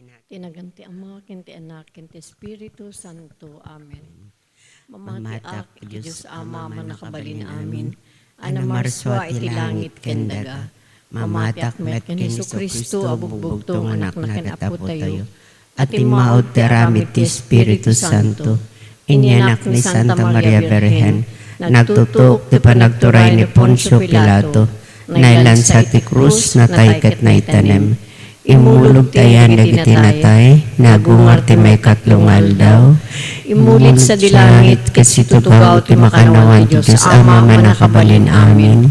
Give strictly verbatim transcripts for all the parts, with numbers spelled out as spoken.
Ti nagan ti Ama, ken ti Anak, ken ti Espiritu Santo. Amen. Mamatiak, Dios Ama, Mannakabalin amin, a namarsua iti langit ken daga. Mamatiak met ken Jesu-Cristo a bugbugtong Anakna ken Apotayo, a timmaud ti aramid ti Espiritu Santo. Inyanak ni Santa Maria Birhen, nagtutuok ti panagturay ni Poncio Pilato, nailansa iti krus, natay ket naitanem. Immulog ti ayan dagiti natay, nagungar ti maikatlo nga aldaw. Immuli sadi langit ket situtugaw ti makannawan ti Dios Ama Mannakabalin amin.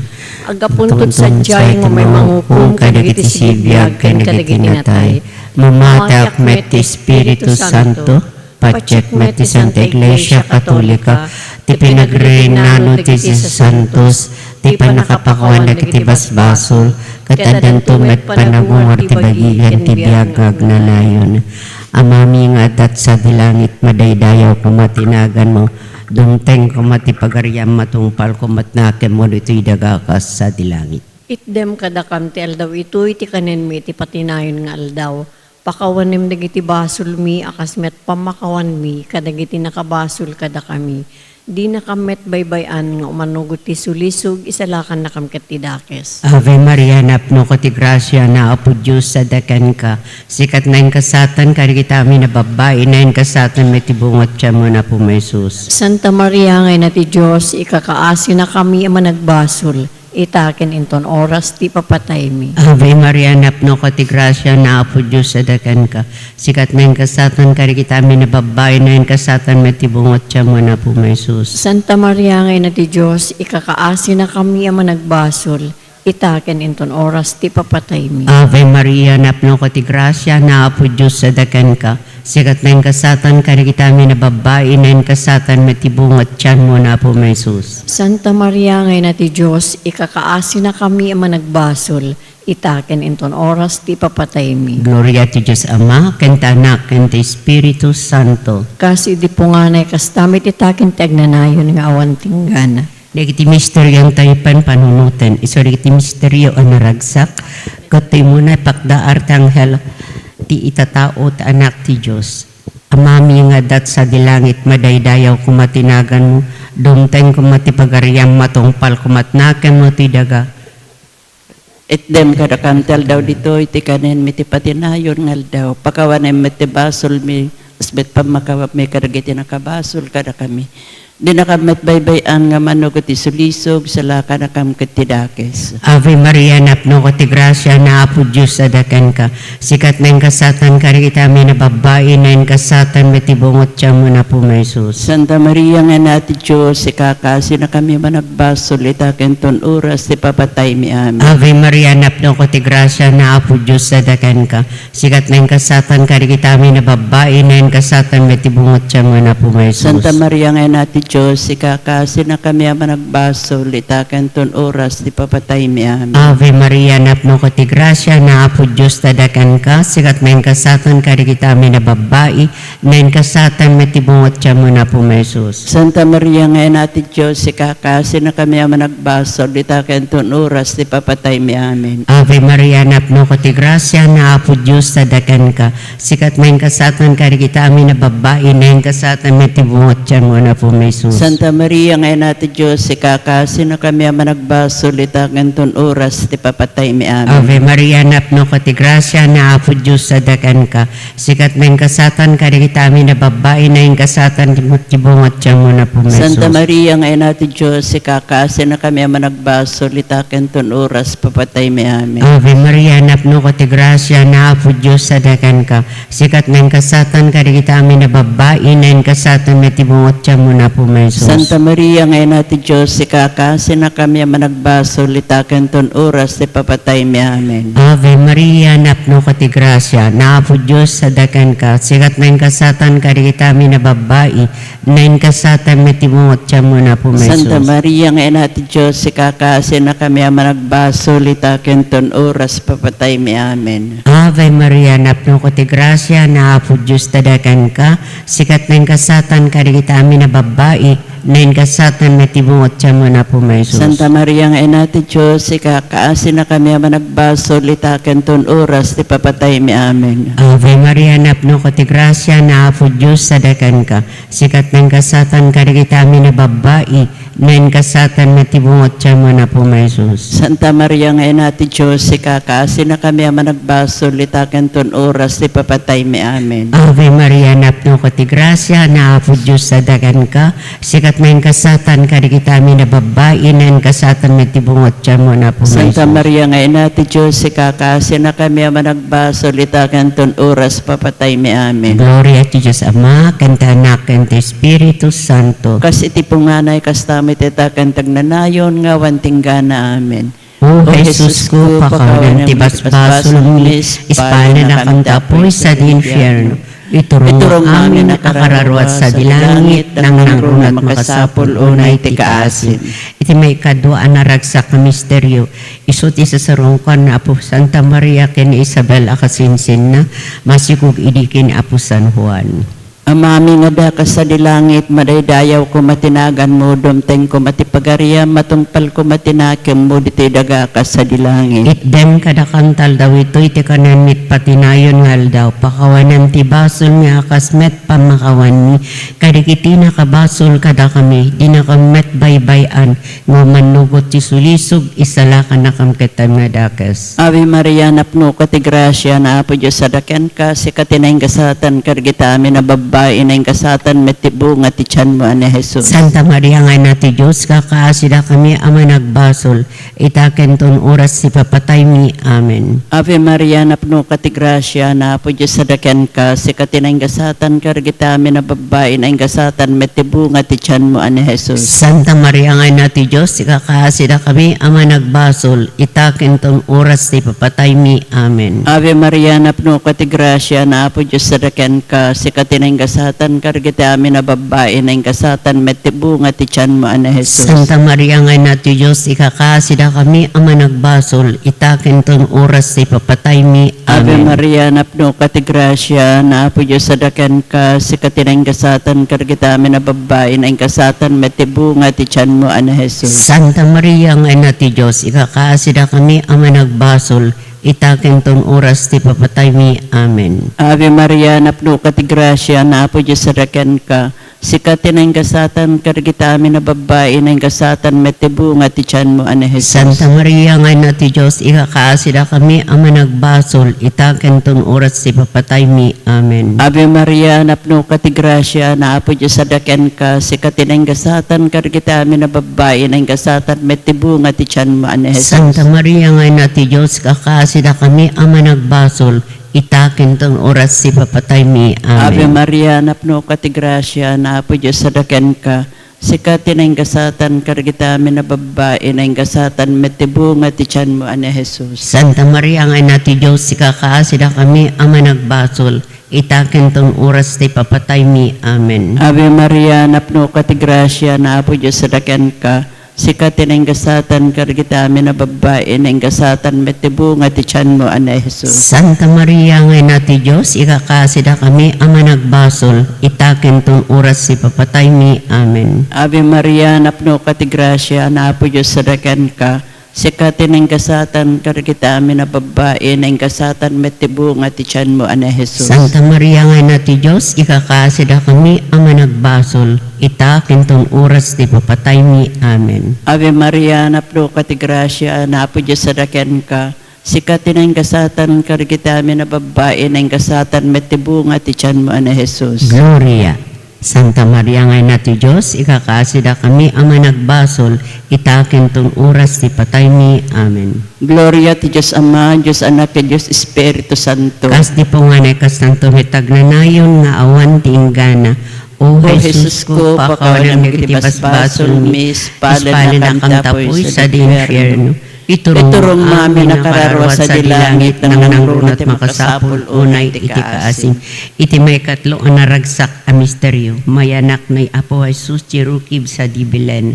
Aggapunto sadiay nga umay mangukom kadagiti sibibiag ken kadagiti natay. Mamatiak met ti Espiritu Santo, patiek met ti Santa Iglesia Katolika, ti pinagrenano ti santos, ti pannakapakuan dagiti basbasol, ket addanto met panagungar ti bagi ken ti biag nga agnanayon. Amami nga adda sadi langit, madaydayaw koma ti naganmo, dumteng koma ti pagariam, matungpal koma ti nakemmo ditoy daga kas sadi langit. Itdem kadakam ti aldaw itoy ti kanenmi iti patinayon nga aldaw. Pakawanem dagiti basolmi a kas met pammakawanmi kadagiti nakabasol kadakami. Dinakam met baybay-an nga umano ti sulisog, isalakannakam ket ti dakes. Ave Maria, napnoka ti grasia, ni Apo Dios adda kenka. Sikat nga inkasatan kadagiti amin a babbai, nga inkasatan met ti bunga ti tianmo, ni Apo Jesus. Santa Maria nga Ina ti Dios, ikakaasinakami a managbasol, ita ken inton oras ti ipapataymi. Ave Maria, napnoka ti grasia, ni Apo Dios adda kenka. Sikat nga inkasatan kadagiti amin a babbai, nga inkasatan met ti bunga ti tianmo, ni Apo Jesus. Santa Maria nga Ina ti Dios, ikakaasinakami a managbasol, ita ken inton oras ti ipapataymi. Ave Maria, napnoka ti grasia, ni Apo Dios adda kenka. Sikat nga inkasatan kadagiti amin a babbai, nga inkasatan met ti bunga ti tianmo, ni Apo Jesus. Santa Maria nga Ina ti Dios, ikakaasinakami a managbasol, ita ken inton oras ti ipapataymi. Gloria ti Dios Ama, ken ti Anak, ken ti Espiritu Santo. Kas idi punganay, kasta met ita ken ti agnanayon nga awan tinggana. Dagiti misterio tayo panpanunoten, isu dagiti misterio a naragsak, ket ti umuna, ipakdaar ti anghel ti itatao ti Anak ti Dios. Amami nga adda sadi langit, madaydayaw koma ti naganmo, dumteng koma ti pagariam, matungpal koma ti nakemmo ti daga. Itdem kadakam ti aldaw ditoy ti kanenmi ti patinayon nga aldaw. Pakawanem met ti basolmi, kas met pammakawanmi kadagiti nakabasol kadakami. Dinakam met baybay-an nga umano iti sulisog, salakannakam ket ti dakes. Ave Maria, napnoka ti grasia, ni Apo Dios adda kenka. Sikat nga inkasatan kadagiti amin a babbai, nga inkasatan met ti bunga ti tianmo, ni Apo Jesus. Santa Maria nga Ina ti Dios, ikakaasinakami a managbasol, ita ken inton oras ti ipapataymi. Amen. Ave Maria, napnoka ti grasia, ni Apo Dios adda kenka. Sikat nga inkasatan kadagiti amin a babbai, nga inkasatan met ti bunga ti tianmo, ni Apo Jesus. Santa Maria nga Ina ti Dios, ikakaasinakami a managbasol, ita ken inton oras ti ipapataymi. Amen. Ave Maria, napnoka ti grasia, ni Apo Dios adda kenka. Sikat nga inkasatan kadagiti amin a babbai, nga inkasatan met ti bunga ti tianmo, ni Apo Jesus. Santa Maria nga Ina ti Dios, ikakaasinakami a managbasol, ita ken inton oras ti ipapataymi. Amen. Ave Maria, napnoka ti grasia, ni Apo Dios adda kenka. Sikat nga inkasatan kadagiti amin a babbai, nga inkasatan met ti bunga ti tianmo, ni Apo Jesus. Santa Maria nga Ina ti Dios, ikakaasinakami a managbasol, ita ken inton oras ti ipapataymi. Amen. Ave Maria, napnoka ti grasia, ni Apo Dios adda kenka. Sikat nga inkasatan kadagiti amin a babbai, nga inkasatan ti bunga ti tianmo, ni Apo Jesus. Santa Maria nga Ina ti Dios, ikakaasinakami a managbasol, ita ken inton oras ti ipapataymi. Amen. Ave Maria, napnoka ti grasia, ni Apo Dios adda kenka. Sikat nga inkasatan kadagiti amin a babbai, nga inkasatan met ti bunga ti tianmo, ni Apo Jesus. Santa Maria nga Ina ti Dios, ikakaasinakami a managbasol, ita ken inton oras ti ipapataymi. Amen. Ave Maria, napnoka ti grasia, ni Apo Dios adda kenka. Sikat nga inkasatan kadagiti amin a babbai, nga inkasatan met ti bunga ti tianmo, ni Apo Jesus. Santa Maria nga Ina ti Dios, ikakaasinakami a managbasol, ita ken inton oras ti ipapataymi. Amen. Ave Maria, napnoka ti grasia, ni Apo Dios adda kenka. Sikat nga inkasatan kadagiti amin a babbai, Naingasatan met ti bunga ti tianmo, Apo Jesus. Santa Maria nga Ina ti Dios, ikakaasinakami a managbasol, ita ken ton oras ti papataymi. Amen. Ave Maria, napnoka ti grasia, ni Apo Dios sadi kenka. Sika ti naingasatan kadagiti amin a babbai, naingasatan met ti bunga ti tianmo, Apo Jesus. Santa Maria nga Ina ti Dios, ikakaasinakami a managbasol, ita ken ton oras ti papataymi. Amen. Ave Maria, napnoka ti grasia, ni Apo Dios sadi kenka. Sika ti naingasatan kadagiti amin a babbai, naingasatan met ti bunga ti tianmo, Apo Jesus. Santa Maria nga Ina ti Dios, ikakaasinakami a managbasol, ita ken ton oras papataymi. Amen. Gloria ti Dios Ama, ken ti Anak, ken ti Espiritu Santo. Kas iti punganay, kasta met ita ken ti agnanayon, nga awan ti inggana. Amen. O Jesus ko, pakawanem ti basbasolmi, ispalennakam ta apuy sadi infierno. Iturongmo amin a kararua sadi langit, nangnangruna ti makasapul unay ti kaasim. Iti maikadua a naragsak a misterio, isu ti isasarungkuan ni Apo Santa Maria ken ni Isabel a kasinsinna, masikog idi ken ni Apo San Juan. Amami nga adda kas sadi langit, madaydayawko met ti naganmo, dumtengko met ti pagariam, matungpalko met ti nakemmo ditoy daga kas sadi langit. Itdem kadakam ti aldaw itoy ti kanenmi iti patinayon nga aldaw. Pakawanem ti basolmi a kas met pammakawanmi kadagiti nakabasol kadakami. Dinakam met baybay-an, nga manngugot ti sulisog, isalakannakam ket ti madakes. Ave Maria, napnoka ti grasia, ni Apo Dios sadi kenka, sika ti naingasatan kadagiti amin a babbai, naingasatan met ti bunga ti tianmo a ni Jesus. Santa Maria nga Ina ti Dios, ikakaasidakami a managbasol, ita ken ton oras ti papataymi. Amen. Ave Maria, napnoka ti grasia, ni Apo Dios sadi kenka, sika ti naingasatan kadagiti amin a babbai, naingasatan met ti bunga ti tianmo a ni Jesus. Santa Maria nga Ina ti Dios, ikakaasidakami a managbasol, ita ken ton oras ti papataymi. Amen. Ave Maria, napnoka ti grasia, ni Apo Dios sadi kenka, sika ti naingasatan kadagiti amin a babbai, naingasatan met ti bunga ti tianmo a ni Jesus. Santa Maria nga Ina ti Dios, ikakaasidakami a managbasol, ita ken ton oras ti papataymi. Ave Amen. Maria, napnoka ti grasia, ni Apo Dios sadi kenka, sika ti naingasatan kadagiti amin a babbai, naingasatan met ti bunga ti tianmo a ni Jesus. Santa Maria nga Ina ti Dios, ikakaasidakami a managbasol, ita ken ton oras ti papataymi. Amen. Ave Maria, napnoka ti grasia, ni Apo Dios sadi kenka, sika ti naingasatan kadagiti amin a babbai, naingasatan met ti bunga ti tianmo a ni Jesus. Santa Maria nga Ina ti Dios, ikakaasidakami a managbasol, ita ken ton oras ti papataymi. Amen. Ave Maria, napnoka ti grasia, ni Apo Dios sadi kenka, sika ti naingasatan kadagiti amin a babbai, naingasatan met ti bunga ti tianmo a ni Jesus. Santa Maria nga Ina ti Dios, ikakaasidakami a managbasol, ita ken ton oras ti papataymi. Amen. Ave Maria, napnoka ti grasia, ni Apo Dios sadi kenka, sika ti naingasatan kadagiti amin a babbai, naingasatan met ti bunga ti tianmo a ni Jesus. Santa Maria nga Ina ti Dios, ikakaasidakami a managbasol, ita ken ton oras ti papataymi. Amen. Ave Maria, napnoka ti grasia, ni Apo Dios sadi kenka, sika ti naingasatan kadagiti amin a babbai, naingasatan met ti bunga ti tianmo a ni Jesus. Santa Maria nga Ina ti Dios, ikakaasidakami a managbasol, ita ken ton oras ti papataymi. Amen. Ave Maria, napnoka ti grasia, ni Apo Dios sadi kenka, sika ti naingasatan kadagiti amin a babbai, naingasatan met ti bunga ti tianmo a ni Jesus. Santa Maria nga Ina ti Dios, ikakaasidakami a managbasol, ita ken ton oras ti papataymi. Amen. Ave Maria, napnoka ti grasia, ni Apo Dios sadi kenka, sika ti naingasatan kadagiti amin a babbai, naingasatan met ti bunga ti tianmo a ni Jesus. Gloria. Santa Maria nga Ina ti Dios, ikakaasidakami a managbasol, ita ken ton oras ti pataymi. Amen. Gloria ti Dios Ama, Dios Anak, ken Dios Espiritu Santo. Kas di punganay, kastanto met agnanayon nga awan ti inggana. O O Jesus Jesusko, ko, pakawanem pakawanem dagiti dagiti basbasolmi, basbasolmi, ispalennakam ta apuy sadi infierno. Iturongmo amin a kararua sadi langit, nangnangruna ti makasapul unay iti kaasim. Iti maikatlo a naragsak a misterio, mayanak ni Apo Jesus ti rukib sadi Belen.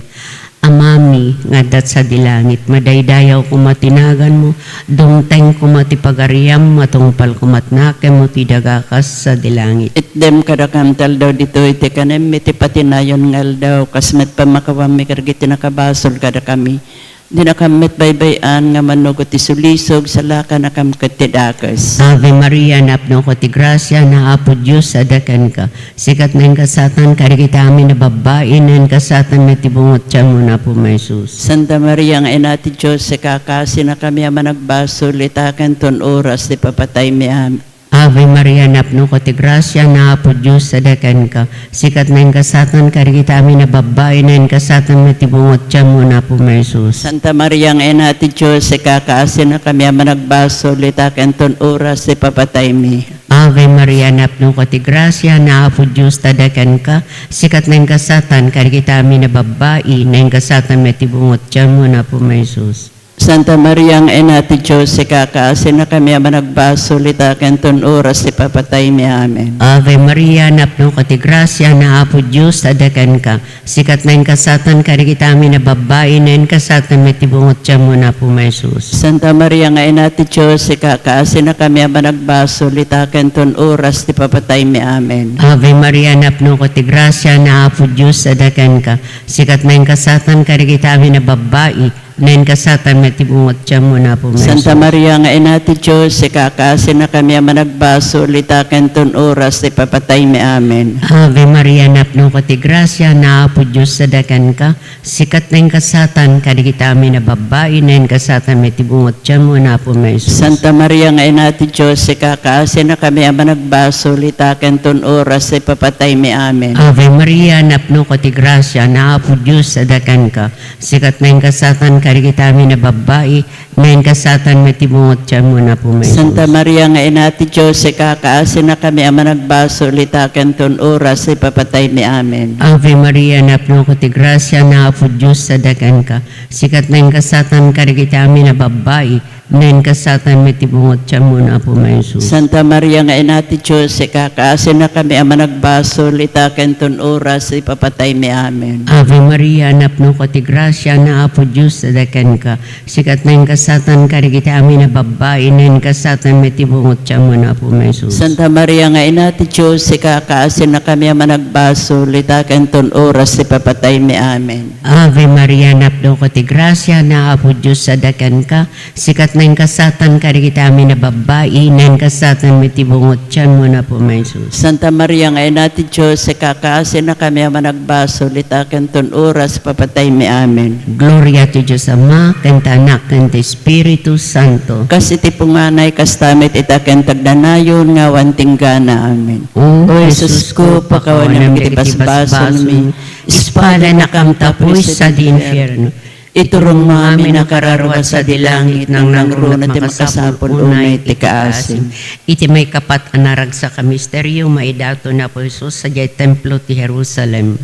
Amami nga adda sadi langit, madaydayaw koma ti naganmo, dumteng koma ti pagariam, matungpal koma ti nakemmo ti daga kas sadi langit. Itdem kadakam ti aldaw ditoy ti kanem iti patinayon nga aldaw, kas met pammakawanmi kadagiti nakabasol kadakami. Dinakam met baybay-an nga manugot ti sulisog, salakanakam ket ti dakes. Ave Maria, napnoko ti grasia, nga Apo Dios adda kenka. Sika ti naingasatan kadagiti amin a babbai, naingasatan met ti bungot tianmo, nga Apo Jesus. Santa Maria nga Ina ti Dios, ikakaasinakami a managbasol, ita ken ton oras ti papataymi. Amen. Ave Maria, napnoko ti grasia, nga Apo Dios adda kenka. Sika ti naingasatan kadagiti amin a babbai, naingasatan met ti bungot tianmo, nga Apo Jesus. Santa Maria nga Ina ti Dios, ikakaasinakami a managbasol, ita ken ton oras ti papataymi. Ave Maria, napnoko ti grasia, nga Apo Dios adda kenka. Sika ti naingasatan kadagiti amin a babbai, naingasatan met ti bungot tianmo, nga Apo Jesus. Santa Maria nga Ina ti Dios, ikakaasinakami a managbasol, ita ken ton oras ti papataymi. Amen. Ave Maria, napnoko ti grasia, nga Apo Dios adda kenka. Sika ti naingasatan kadagiti amin a babbai, naingasatan met ti bungot tianmo, nga Apo Jesus. Santa Maria nga Ina ti Dios, ikakaasinakami a managbasol, ita ken ton oras ti papataymi. Amen. Ave Maria, napnoko ti grasia, nga Apo Dios adda kenka. Sika ti naingasatan kadagiti amin a babbai, naingasatan met ti bungot tianmo, nga Apo Jesus. Santa Maria nga Ina ti Dios, ikakaasinakami a managbasol, ita ken ton oras ti papataymi. Amen. Ave Maria, napnoko ti grasia, nga Apo Dios adda kenka. Sika ti naingasatan kadagiti amin a babbai, naingasatan met ti bungot tianmo, nga Apo Jesus. Santa Maria nga Ina ti Dios, ikakaasinakami a managbasol, ita ken ton oras ti papataymi. Amen. Ave Maria, napnoko ti grasia, nga Apo Dios adda kenka. Sika ti naingasatan kadagiti amin a babbai, naingasatan met ti bungot tianmo, nga Apo Jesus. Santa Maria nga Ina ti Dios, ikakaasinakami a managbasol, ita ken ton oras ti papataymi. Amen. Ave Maria, napnoko ti grasia, nga Apo Dios adda kenka. Sika ti naingasatan kadagiti amin a babbai, naingasatan met ti bungot tianmo, nga Apo Jesus. Santa Maria nga Ina ti Dios, ikakaasinakami a managbasol, ita ken ton oras ti papataymi. Amen. Ave Maria, napnoko ti grasia, nga Apo Dios adda kenka. Sika ti naingasatan kadagiti amin a babbai, naingasatan met ti bungot tianmo, nga Apo Jesus. Santa Maria nga Ina ti Dios, ikakaasinakami a managbasol, ita ken ton oras ti papataymi. Amen. Ave Maria, napnoko ti grasia, nga Apo Dios adda kenka. Sika ti naingasatan kadagiti amin a babbai, naingasatan met ti bungot tianmo, nga Apo Jesus. Santa Maria nga Ina ti Dios, ikakaasinakami a managbasol, ita ken ton oras papataymi. Amen. Gloria ti Dios Ama, ken ti Anak, ken ti Espiritu Santo. Kas iti punganay, kasta met ita ken ti agnanayon nga awan tinggana. Amen. O Jesusko, pakawanam dagiti basbasolmi, ispalanakam ta apuy sadi infierno. Iturongmo amin a kararua sadi langit, nangnangruna ti makasapul unay ti kaasim. Iti maikapat a naragsak a misterio, maidaton ni Apo Jesus sadiay templo ti Jerusalem.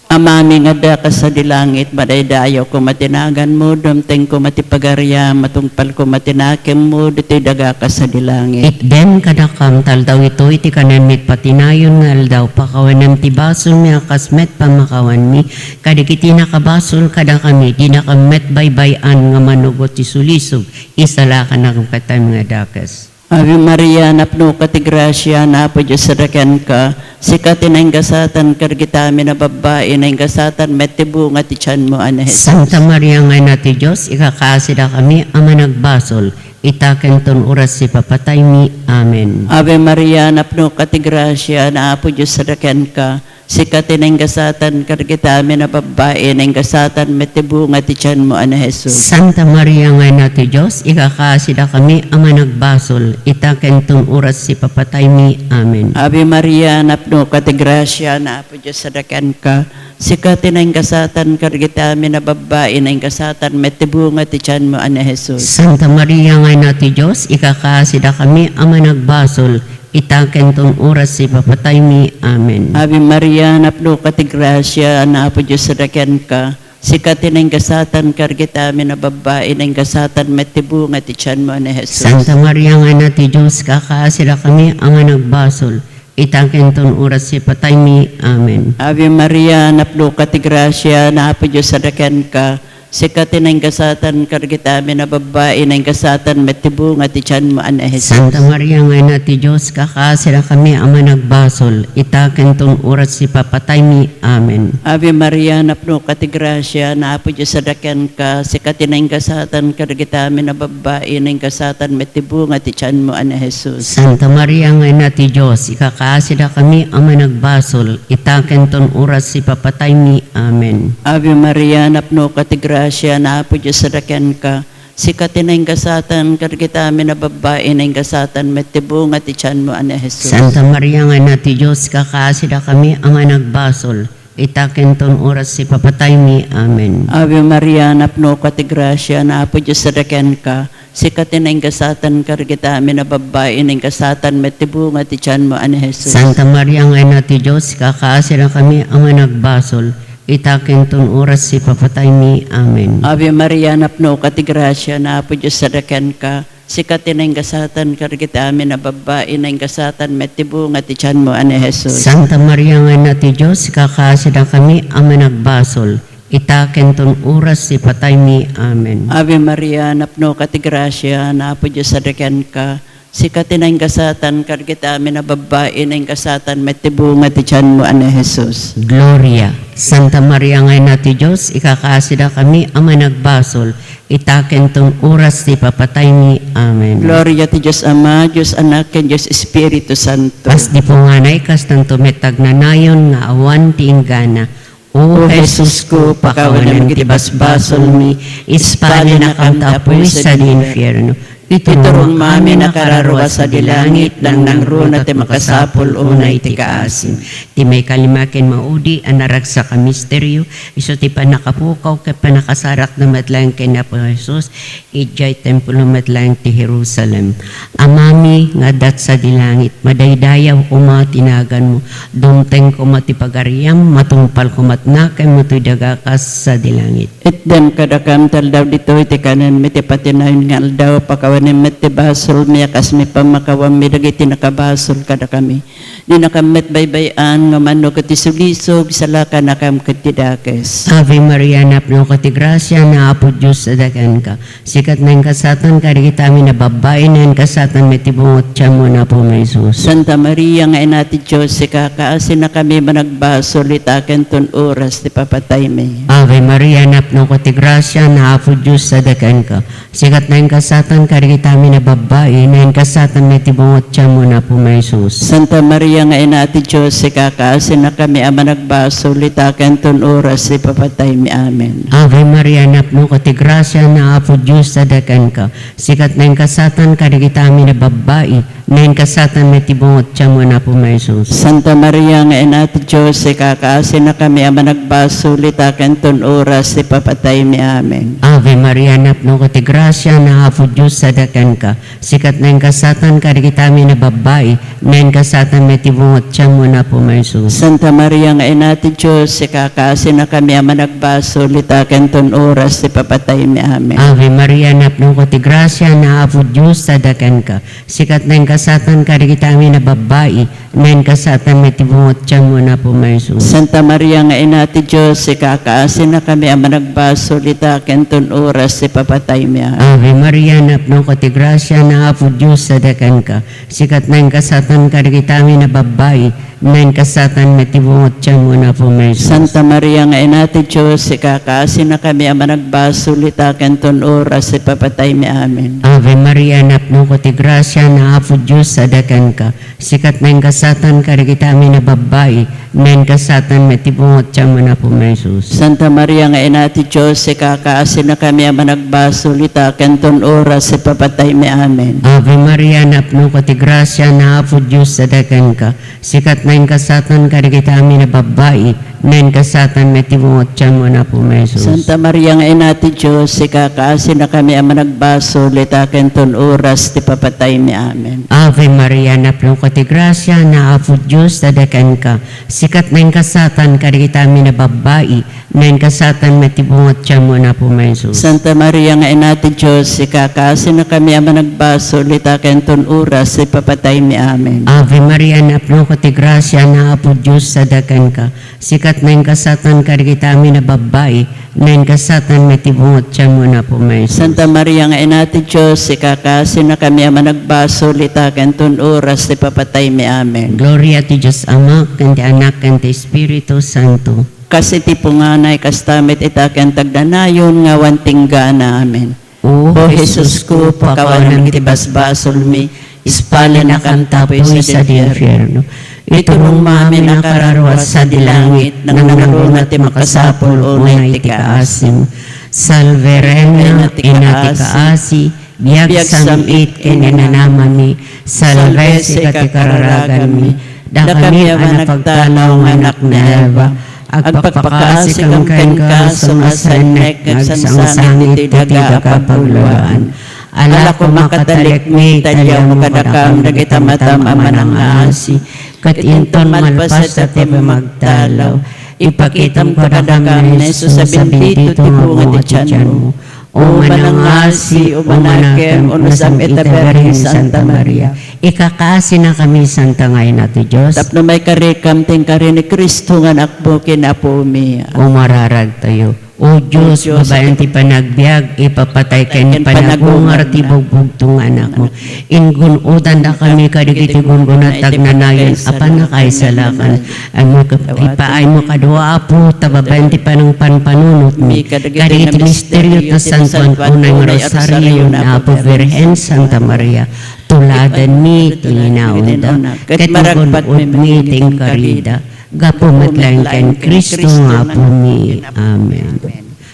Amami nga addaka sadi langit, madaydayaw koma ti naganmo, dumteng koma ti pagariam, matungpal koma ti nakemmo, ditoy dagaka sadi langit. Itdem kadakam ti aldaw itoy ti kanem iti patinayon nga aldaw, pakawanem ti basolmi a kas met pammakawanmi kadagiti nakabasol kadakami, dinakam met baybay-an nga manugot ti sulisog, isalakanakam kadagitami nga dakes. Ave Maria, napnoka ti grasia, nga Apo Dios adda kenka. Sika ti naingasatan kadagitami a babbai, naingasatan met ti bunga ti tianmo a ni Jesus. Santa Maria nga Ina ti Dios, ikakaasidakami a managbasol, ita ken ton oras ti papataymi. Amen. Ave Maria, napnoka ti grasia, nga Apo Dios adda kenka. Sika ti naingasatan kadagitami a babbai, naingasatan met ti bunga ti tianmo a ni Jesus. Santa Maria nga Ina ti Dios, ikakaasidakami a managbasol, ita ken ton oras ti papataymi. Amen. Ave Maria, napnoka ti grasia, nga Apo Dios adda kenka. Sika ti naingasatan kadagitami a babbai, naingasatan met ti bunga ti tianmo a ni Jesus. Santa Maria nga Ina ti Dios, ikakaasidakami a managbasol, ita ken ton oras ti papataymi. Amen. Ave Maria, napnoka ti grasia, nga Apo Dios adda kenka. Sika ti naingasatan kadagitami a babbai, naingasatan met ti bunga ti tianmo a ni Jesus. Santa Maria nga Ina ti Dios, ikakaasidakami a managbasol, ita ken ton oras ti pataymi. Amen. Ave Maria, napnoka ti grasia, ni Apo Dios adda kenka. Sika ti naingasatan kadagiti amin a babbai, naingasatan met ti bunga ti tianmo a ni Jesus. Santa Maria nga Ina ti Dios, ikakaasidakami a managbasol, ita ken ton oras ti papataymi. Amen. Ave Maria, napnoka ti grasia, ni Apo Dios adda kenka. Sika ti naingasatan kadagiti amin a babbai, naingasatan met ti bunga ti tianmo a ni Jesus. Santa Maria nga Ina ti Dios, ikakaasidakami a managbasol, ita ken ton oras ti papataymi. Amen. Ave Maria, napnoka ti grasia, ni Apo Dios adda kenka. Sika ti naingasatan kadagiti amin a babbai, naingasatan met ti bunga ti tianmo a ni Jesus. Santa Maria nga Ina ti Dios, ikakaasidakami a managbasol, ita ken ton oras ti papataymi. Amen. Ave Maria, napnoka ti grasia, ni Apo Dios adda kenka. Sika ti naingasatan kadagiti amin a babbai, naingasatan met ti bunga ti tianmo a ni Jesus. Santa Maria nga Ina ti Dios, ikakaasidakami a managbasol, ita ken ton oras ti papataymi. Amen. Ave Maria, napnoka ti grasia, ni Apo Dios adda kenka. Sika ti naingasatan kadagiti amin a babbai, naingasatan met ti bunga ti tianmo a ni Jesus. Santa Maria nga Ina ti Dios, ikakaasidakami a managbasol, ita ken ton oras ti pataymi. Amen. Ave Maria, napnoka ti grasia, ni Apo Dios adda kenka. Sika ti naingasatan kadagiti amin a babbai, naingasatan met ti bunga ti tianmo a ni Jesus. Gloria. Santa Maria nga Ina ti Dios, ikakaasidakami a managbasol, ita ken ton oras ti papataymi. Amen. Gloria ti Dios Ama, Dios Anak, ken Dios Espiritu Santo. Kas di punganay, kastanto met agnanayon nga awan ti inggana. O Jesusko, pakawanem ti basbasolmi, ispadanakam ta apuy sadi infierno. Iturongam amin a kararua sadi langit, nangnangruna ti makasapul unay ti kaasim. Ti maikalima ken maudi a naragsak a misterio, isu ti pannakapukaw ket pannakasarakna met laeng ken Apo Jesus, idiay templo met laeng ti Jerusalem. Amami nga adda sadi langit, madaydayaw koma ti naganmo, dumteng koma ti pagariam, matungpal koma ti nakemmo toy daga kas sadi langit. Itdem kadakam ti aldaw ditoy ti kanenmi iti patinayon nga aldaw, pakawanem met ti basolmi a kas maipamakawanmi dagiti nakabasol kadakami. Dinakam met baybay-an nga umano ket isulisog, salakanakam ket ti dakes. Ave Maria, napnoka ti grasia, ni Apo Dios adda kenka. Sika ti naingasatan kadagiti amin a babbai, naingasatan met ti bunga ti tianmo, ni Apomi Jesus. Santa Maria nga Ina ti Dios, ikakaasinakami a managbasol ita ken ton oras ti papataymi. Ave Maria, napnoka ti grasia, ni Apo Dios adda kenka. Sika ti naingasatan kadagiti amin a babbai, naingasatan met ti bunga ti tianmo, ni Apomi Jesus. Santa Maria nga Ina ti Dios, ikakaasinakami a managbasol ita ken ton oras ti papataymi. Amen. Ave Maria, napnoka ti grasia, ni Apo Dios adda kenka. Sika ti naingasatan kadagiti amin a babbai, naingasatan met ti bunga ti tianmo, ni Apomi Jesus. Santa Maria nga Ina ti Dios, ikakaasinakami a managbasol ita ken ton oras ti papataymi. Amen. Ave Maria, napnoka ti grasia, ni Apo Dios adda kenka. Sika ti naingasatan kadagiti amin a babbai, naingasatan met ti bunga ti tianmo, ni Apomi Jesus. Santa Maria nga Ina ti Dios, ikakaasinakami a managbasol ita ken ton oras ti papataymi. Amen. Ave Maria, napnoka ti grasia, ni Apo Dios adda kenka. Sika ti naingasatan kadagiti amin a babbai, naingasatan met ti bunga ti tianmo, ni Apomi Jesus. Santa Maria nga Ina ti Dios, ikakaasinakami a managbasol ita ken ton oras ti papataymi. Amen. Ave Maria, napnoka ti grasia, ni Apo Dios adda kenka. Sika ti naingasatan kadagiti amin a babbai, naingasatan met ti bunga ti tianmo, ni Apomi Jesus. Santa Maria nga Ina ti Dios, ikakaasinakami a managbasol ita ken ton oras ti papataymi. Amen. Ave Maria, napnoka ti grasia, ni Apo Dios adda kenka. Sika ti naingasatan kadagiti amin a babbai, naingasatan met ti bunga ti tianmo, ni Apomi Jesus. Santa Maria nga Ina ti Dios, ikakaasinakami a managbasol ita ken ton oras ti papataymi. Amen. Ave Maria, napnoka ti grasia, ni Apo Dios adda kenka. Sika ti naingasatan kadagiti amin a babbai, naingasatan met ti bunga ti tianmo, ni Apomi Jesus. Santa Maria nga Ina ti Dios, ikakaasinakami a managbasol ita ken ton oras ti papataymi. Amen. Ave Maria, napnoka ti grasia, ni Apo Dios adda kenka. Sika ti naingasatan kadagiti amin a babbai, naingasatan met ti bunga ti tianmo, ni Apo Jesus. Santa Maria nga Ina ti Dios, ikakaasinakami a managbasol, ita ken ton oras ti ipapataymi. Amen. Ave Maria, napnoka ti grasia, ni Apo Dios adda kenka. Sika ti naingasatan kadagiti amin a babbai, naingasatan met ti bunga ti tianmo, ni Apo Jesus. Santa Maria nga Ina ti Dios, ikakaasinakami a managbasol, ita ken ton oras ti ipapataymi. Amen. Gloria ti Dios Ama, ken ti Anak, ken ti Espiritu Santo. Kas iti punganay, kasta met ita ken ti agnanayon nga awan ti inggana. Amen. O Jesusko, pakawanam ti basbasolmi, ispalennakam ta apuy sadi infierno. Iturongmo amin a kararuat sadi langit, nangnangruna ti makasapul unay ti kaasim. Salve Reina, Ina ti kaasi, biag sam-it ken inanamami, salve sika ti kararaganmi, dakami a napagtalaw nga anak ni Eva, agpakpakaasikam kenka, sumasennek nga agsangsangit iti dagapagluaan. Ala koma, katalikmi, ta diakmo kadakam dagiti amatam a manangngaasi, ket inton malpasta ti magtalaw, ipakitam kadakam ni Jesus a bendito ti bunga ti tianmo. O manangngaasi, o manakem, o nasam-it a Birhen Santa Maria, ikakaasinakami, Santa nga Ina ti Dios. Tapno maikarikam ti inkari ni Cristo nga Anakmo ken Apomi. Umararagtayo. O Dios, babaen ti panagbiag, ipapatay ken panagungar ti bugbugtong nga Anakmo. Ingun-odandakami kadagiti gulguna ti agnanayon a pannakaisalakan. Amo, ipaaymo kadi, Apo, ta babaen ti panangpanpanunotmi kadagiti misterio ti Santoan, unay nga rosario ni Apo Birhen Santa Maria, tuladanmi ti inaunda, ket magun-odmi ti inkarida, gapu met laeng ken Cristo nga Apomi. Amen.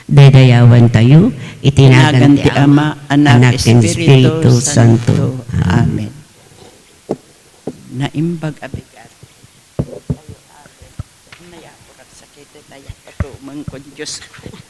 Daydayawantayo iti nagan ti Ama, Anak, ken Espiritu Santo. Amen. Naimbag a bigat. Nayapurak sakit, nayapatumeng ko, Diosko.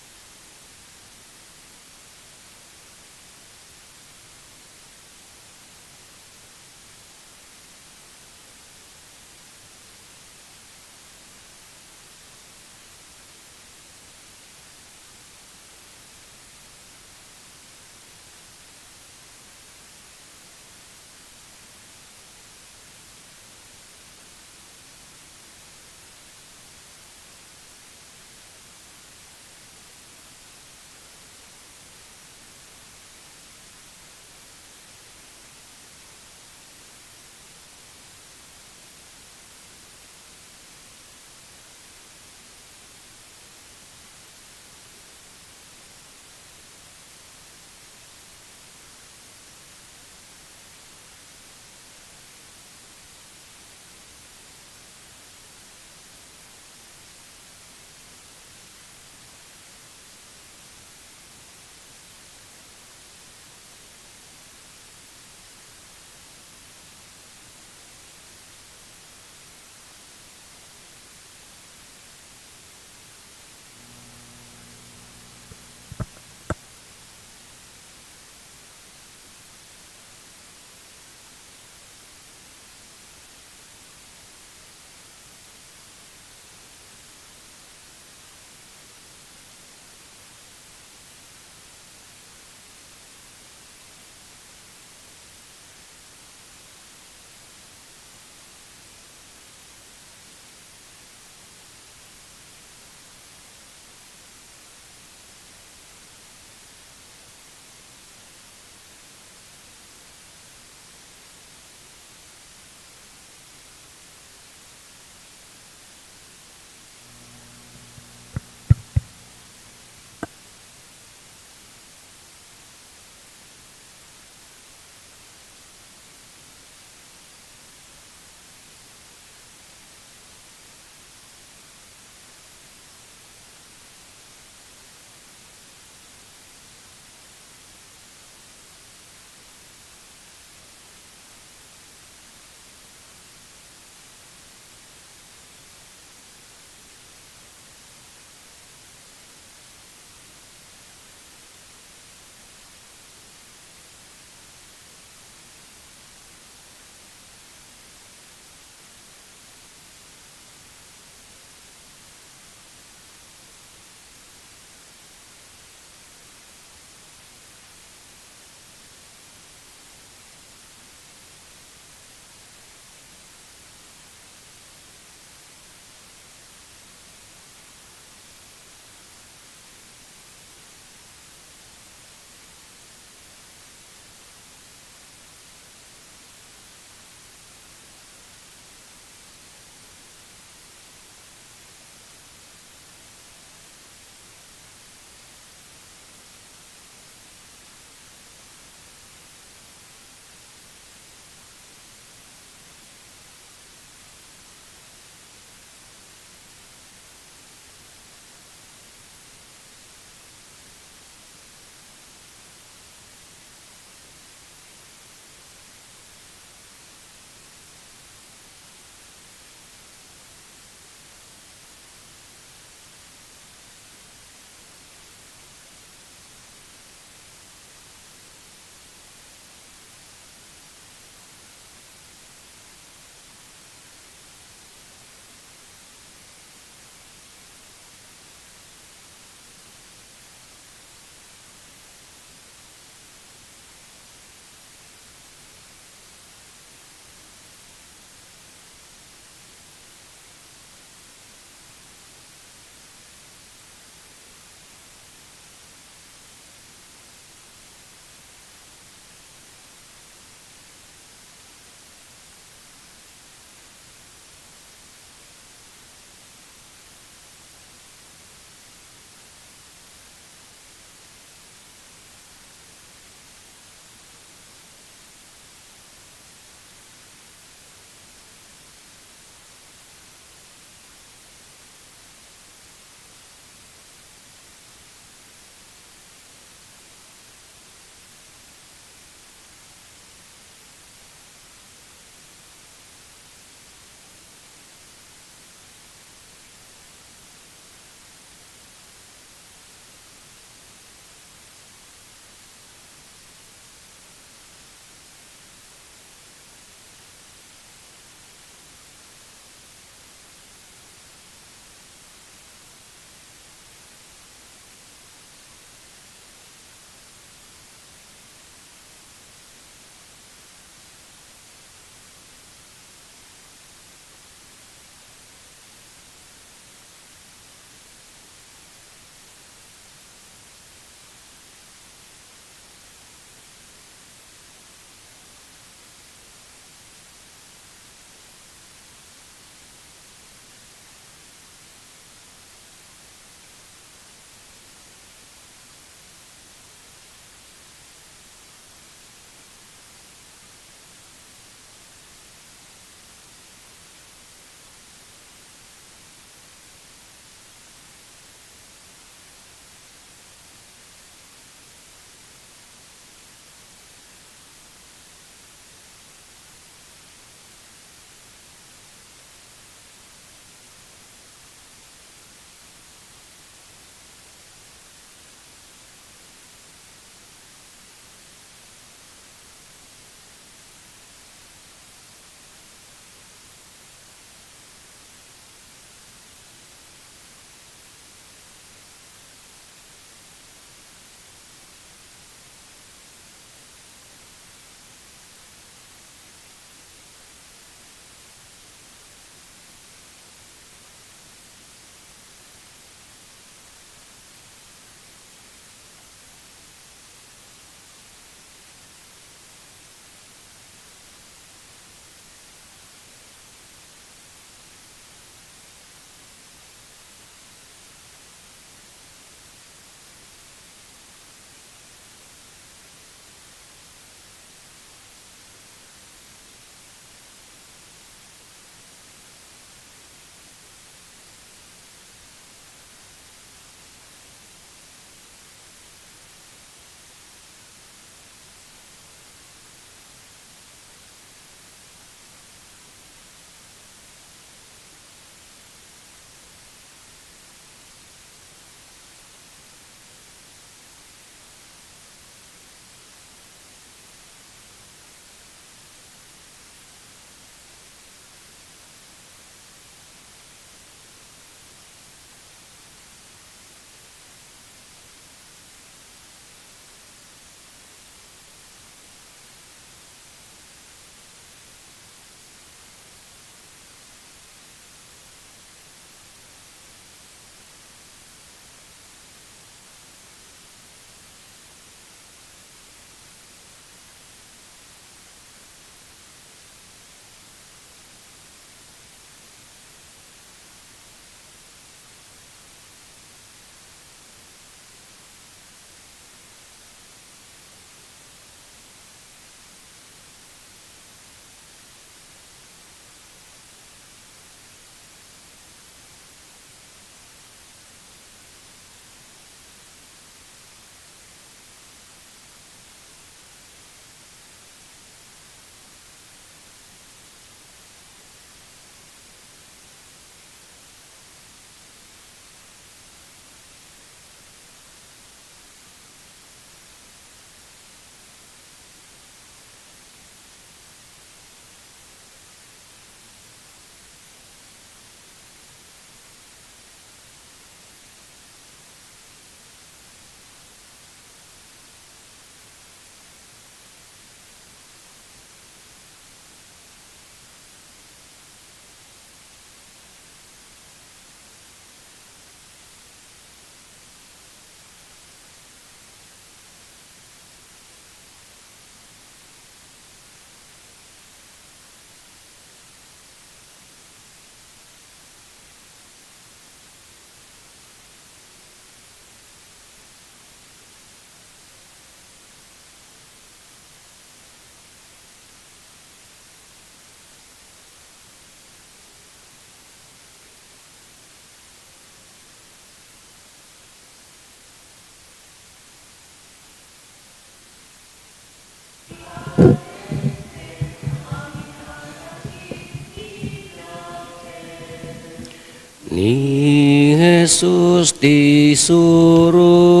Ni Jesus ti suruten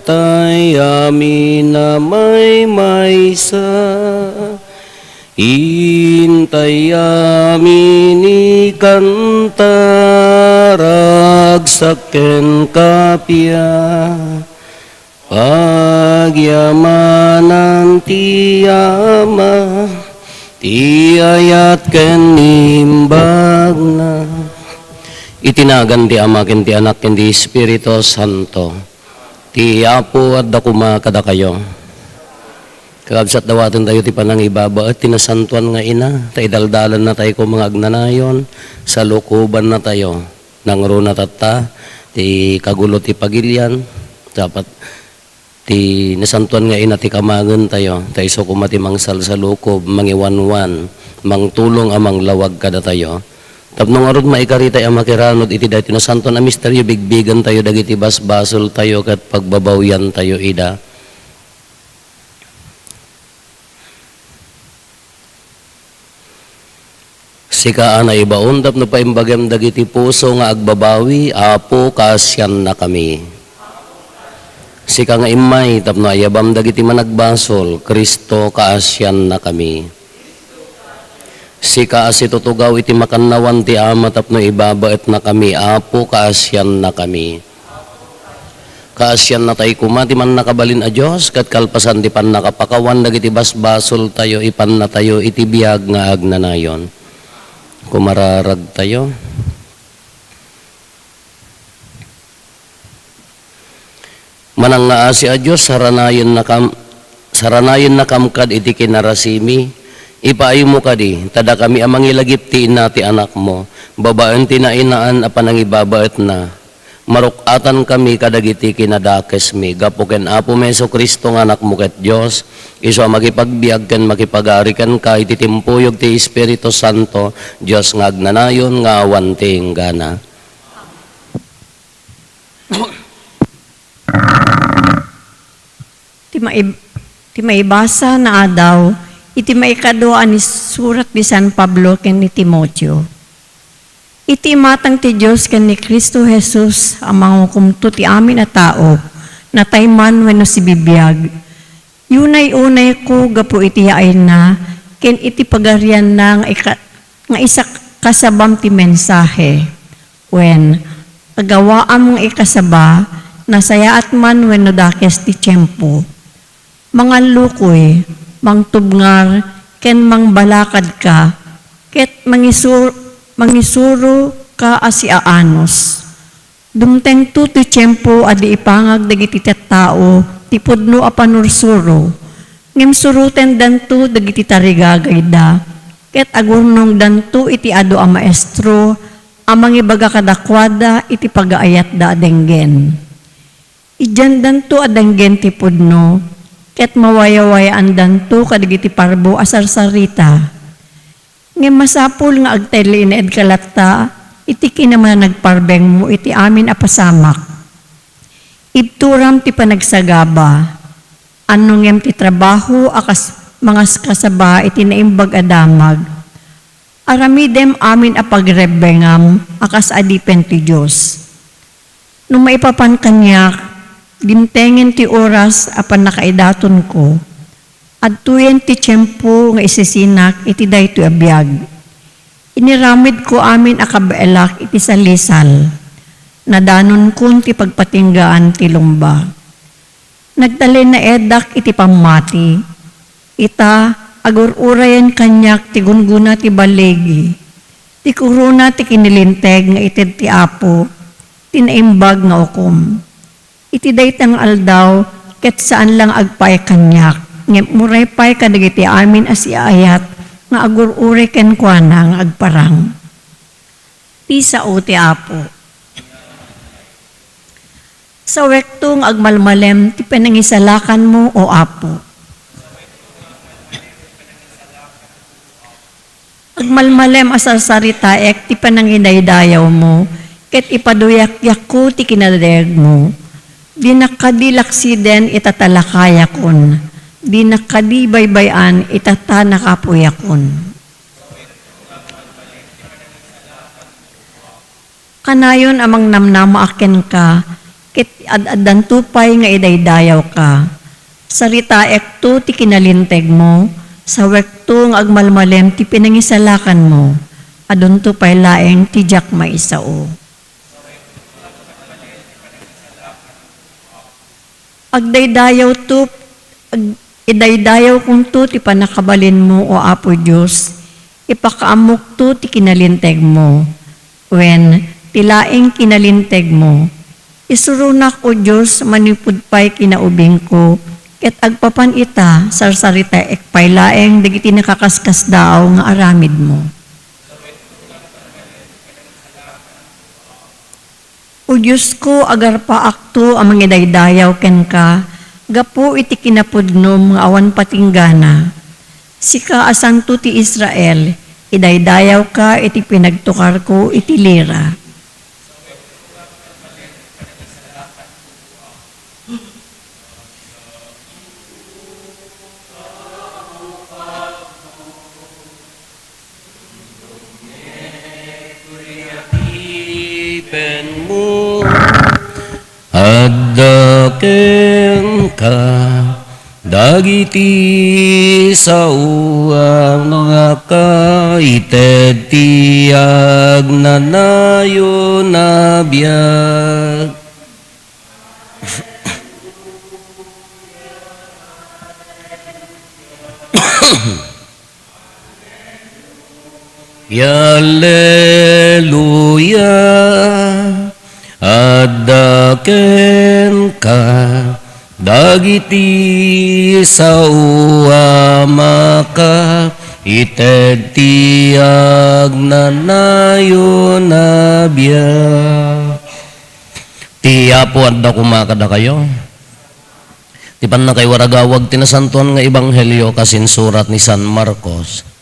tay amin a maymaysa. Intay amin ikanta, ragsak ken kappia. Pagyamanan ti Ama, ti ayat ken imbagna. Iti nagan ti Ama ken ti Anak ken ti Espiritu Santo. Ti Apo adda koma kadakayo. Kakabsat, dawaten tayo ti panangibabaet ti Nasantoan nga Ina, ta idaldalanna tayo koma nga agnanayon, salukobanna tayo. Nangruna tatta, ti kagulo ti pagilian, dapat ti Nasantoan nga Ina ti kamangen tayo, ta isu koma ti mangsalsalukob, mangiwanwan, mangtulong a manglawag kadatayo. Tapno ngarud maikari tayo a makiranud iti daytoy nasantoan a misterio, bigbigen tayo dagiti basbasol tayo ket pagbabawian tayo ida. Sika a naibaon tapno paimbagem dagiti puso nga agbabawi, Apo, kaasiannakami. Sika nga immay tapno ayabam dagiti managbasol, Cristo, kaasiannakami. Sika a situtugaw iti makannawan ti Ama tapno ibabaetnakami, Apo, kaasiannakami. Kaasiannatay koma ti Mannakabalin a Dios, ket kalpasan ti pannakapakawan dagiti basbasoltayo, ipannatayo iti biag nga agnanayon. Kumararagtayo. Manangngaasi a Dios, saranayennakam-, saranayennakam kad iti kinarasimi. Ipaaymo kadi, ta dakami a mangilagip ti ina ti Anakmo, babaen ti nainaan a panangibabaetna. Maruk-atankami kadagiti kinadakesmi gapu ken Apomi Jesu-Cristo nga Anakmo ket Dios, isu a makipagbiag ken makipagari kenka iti timpuyog ti Espiritu Santo, Dios nga agnanayon nga awan ti inggana. Ti maib-, ti maibasa nga adaw iti maikadua a nisurat ni San Pablo ken ni Timoteo. Iti imatang ti Dios ken ni Cristo Jesus a mangukomto ti amin a tao, natay man wenno sibibiag, Yunay-unayko gapu iti yaayna ken iti pagarianna nga ika-, nga isakasabam ti mensahe. Wen, agawaam nga ikasaba, nasayaat man wenno dakes ti tiempo. Mangallukoy, mangtubngar, ken mangbalakadka, ket mangisur-, mangisuroka a siaanus. Dumtengto ti tiempo a di ipangag dagiti tattao ti pudno a pannursuro, ngem surotendanto dagiti tarigagayda, ket agurnongdanto iti adu a maestro a mangibaga kadakuada iti pagaayatda a denggen. Idiandanto a denggen ti pudno, ket mawayawayaandanto kadagiti parbo a sarsarita. Ngem masapul nga agtalinaedka latta iti kinamanagparbengmo iti amin a pasamak. Ibturam ti panagsagaba. Anno ngem ti trabaho a kas-, mangaskasaba iti Naimbag a Damag. Aramidem amin a pagrebbengam a kas adipen ti Dios. No maipapan kaniak, dimtengen ti oras a pannakaidatonko. Adtoyen ti tiempo nga isisinak iti daytoy a biag. Iniramidko amin a kabaelak iti salisal. Nadanonkon ti pagpatinggaan ti lumba. Nagtalinaedak iti pammati. Ita, agur-urayen kaniak ti gunggona ti baligi, ti korona ti kinilinteg nga ited ti Apo, ti naimbag nga ukom. Iti dayta nga aldaw, ket saan la nga agpaay kaniak, ngem uray pay kadagiti amin a siaayat nga agur-uray kenkuana nga agparang. Ti sao ti Apo. Sawekto nga agmalmalem ti panangisalakanmo, O Apo. Agmalmalem a sarsaritaek ti panangidaydayawmo, ket ipaduyakyakko ti kinadayegmo. Dinak kadi laksiden ita ta lakayakon, dinak kadi baybay-an ita ta nakapuyakon. Kanayon a mangnamnamaak kenka, ket ad-addanto pay nga idaydayawka. Saritaekto ti kinalintegmo, sawekto nga agmalmalem ti pinangisalakanmo. Adunto pay laeng ti diak maisao. Agdaydayawto, ag-, idaydayawkonto ti pannakabalinmo, O Apo Dios, ipakaammokto ti kinalintegmo, wen ti laeng kinalintegmo. Isuronak, O Dios, manipud pay kinaubingko, ket agpapan ita, sarsaritaek pay laeng dagiti nakaskasdaaw nga aramidmo. O Diosko, agarpaakto a mangidaydayaw kenka gapu iti kinapudnom nga awan patinggana. Sika a Santo ti Israel, idaydayawka iti pinagtukarko iti lira. Ipenmo. Adda kenka dagiti sao a makaited ti agnanayon a biag. Alleluia. Adda kenka dagiti sao a makaited ti agnanayon a biag. Ti Apo adda koma kadakayo. Ti pannakaiwaragawag ti Nasantoan nga Ebanghelio kas insurat ni San Marcos.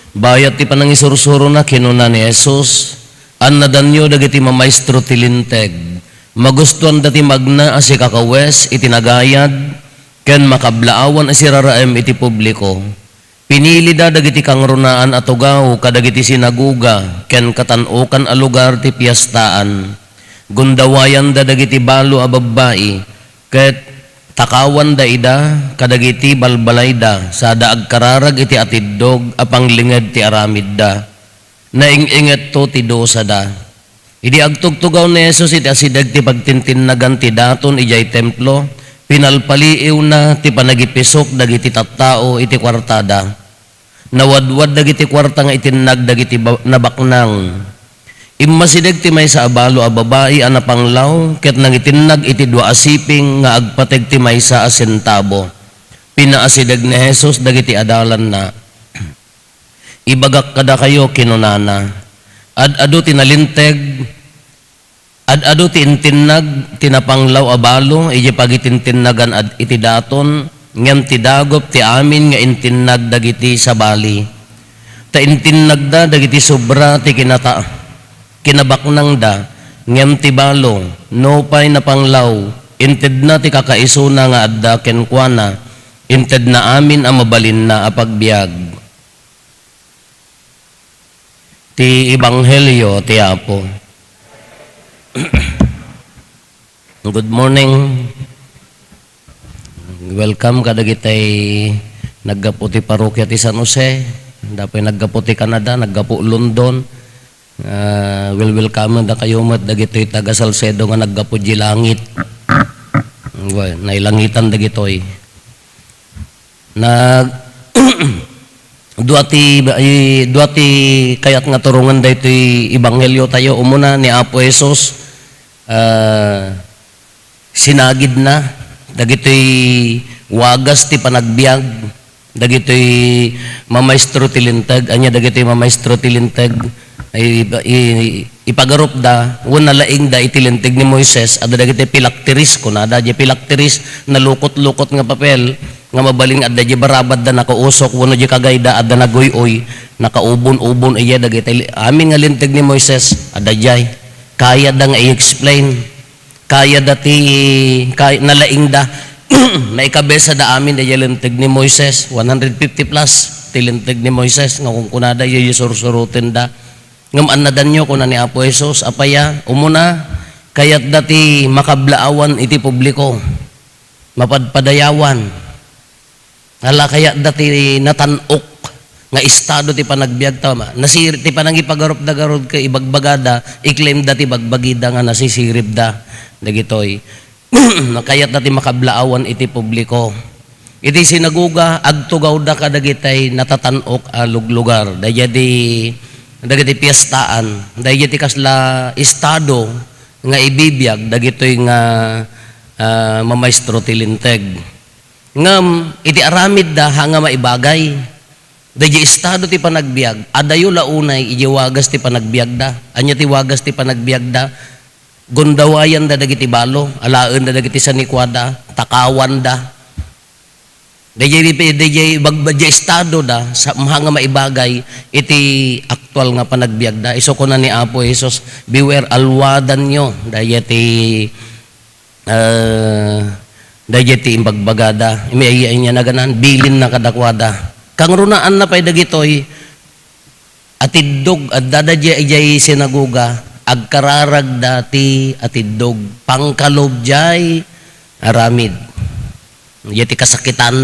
Bayat ti panangisursurona, kinuna ni Jesus, "Annadanyo dagiti mamaestro ti Linteg. Magustoanda ti magna a sikakawes iti nagayad ken makablaawan a siraraem iti publiko." Pinilida dagiti kangrunaan a tugaw kadagiti sinagoga ken katan-okan a lugar ti piestaan. Gundawayanda dagiti balo a babbai ket takawanda ida kadagiti balbalayda sada agkararag iti atiddog a panglinged ti aramidda. Naing-ingetto ti dusada. Idi agtugtugaw ni Jesus iti asideg ti pagtintinnagan ti daton idiay Templo, pinalpaliiwna ti panagipisok dagiti tattao iti kuartada. Nawadwad dagiti kuarta nga itinnag dagiti ba-, nabaknang. Immasideg ti maysa a balo a babai a napanglaw ket nangitinnag iti dua a siping nga agpateg ti maysa a sentabo. Pinaasideg ni Jesus dagiti adalanna. "Ibagak kadakayo," kinunana, "ad-adu ti nalinteg, ad-adu ti intinnag ti napanglaw a balo idiay pagitintinnagan ad-, iti daton, ngem ti dagup ti amin nga intinnag dagiti sabali. Ta intinnagda dagiti sobra ti kinata-, kinabaknangda, ngem ti balo, nupay napanglaw, intedna ti kakaisuna nga adda kenkuana, intedna amin a mabalinna a pagbiag." Ti Ebanghelio ti Apo. Good morning. Welcome kadagitay naggapu ti parokia ti San Jose, dapay naggapu ti Canada, naggapu London. Ah, wel-welcome dakayo met dagitoy taga Salcedo nga naggapu di langit. Well, nailangitan dagitoy. Nag-, dua ti, i-, dua ti kayat nga turongen daytoy ebanghelio tayo. Umuna, ni Apo Jesus, ah, sinagidna dagitoy wagas ti panagbiag, dagitoy mamaestro ti linteg. Ania dagitoy mamaestro ti linteg? Ay, i-, ipagarupda, wen nalaingda iti linteg ni Moises, adda dagiti pilakteris, kunada, di pilakteris, nalukot-lukot nga papel, nga mabalin adda di barabadda nakausok, wenno di kagayda adda naguy-uy, nakaubon-ubon, iya dagiti li-, amin nga linteg ni Moises, adda diay. Kayada nga i-explain. Kayada ti, kay-, nalaingda. Naikabesada amin daydiay linteg ni Moises, one hundred fifty plus. ti Linteg ni Moises nga kunkunada, isu sursurotenda. Ngem annadanyo, kuna ni Apo Jesus, apaya? Umuna, kayatda ti makablaawan iti publiko, mapadpadayawan. Ala, kayatda ti natan-ok nga estado ti panagbiagda. Nasir-, ti panangipagarupda garud ket ibagbagada, i-claimda ti bagbagida nga nasisiribda dagitoy. Kayatda ti makablaawan iti publiko. Iti sinagoga, agtugawda kadagitay natatan-ok a luglugar. Daydiay ti, dagiti piestaan, daydiay ti kasla estado nga ibibiag dagitoy nga, ah, mamaestro ti Linteg. Ngem iti aramidda, haan nga maibagay. Daydiay estado ti panagbiag, adayo la unay idiay wagas ti panagbiagda. Ania ti wagas ti panagbiagda? Gundawayanda dagiti balo, alaenda dagiti sanikuada, takawanda. Daydiay, daydiay bag-, daydiay estadoda, sa, haan nga maibagay iti aktual nga panagbiagda. Isu kuna ni Apo Jesus, "Beware, alwadanyo daydiay ti, ah, daydiay ti imbagbagada." Imi-, ay, ay, ania naganan, bilinna kadakuada. Kangrunaanna pay dagitoy, atiddog, adda daydiay idiay sinagoga, agkararagda ti atiddog, pangkalub diay aramid. Diay ti kasakitan,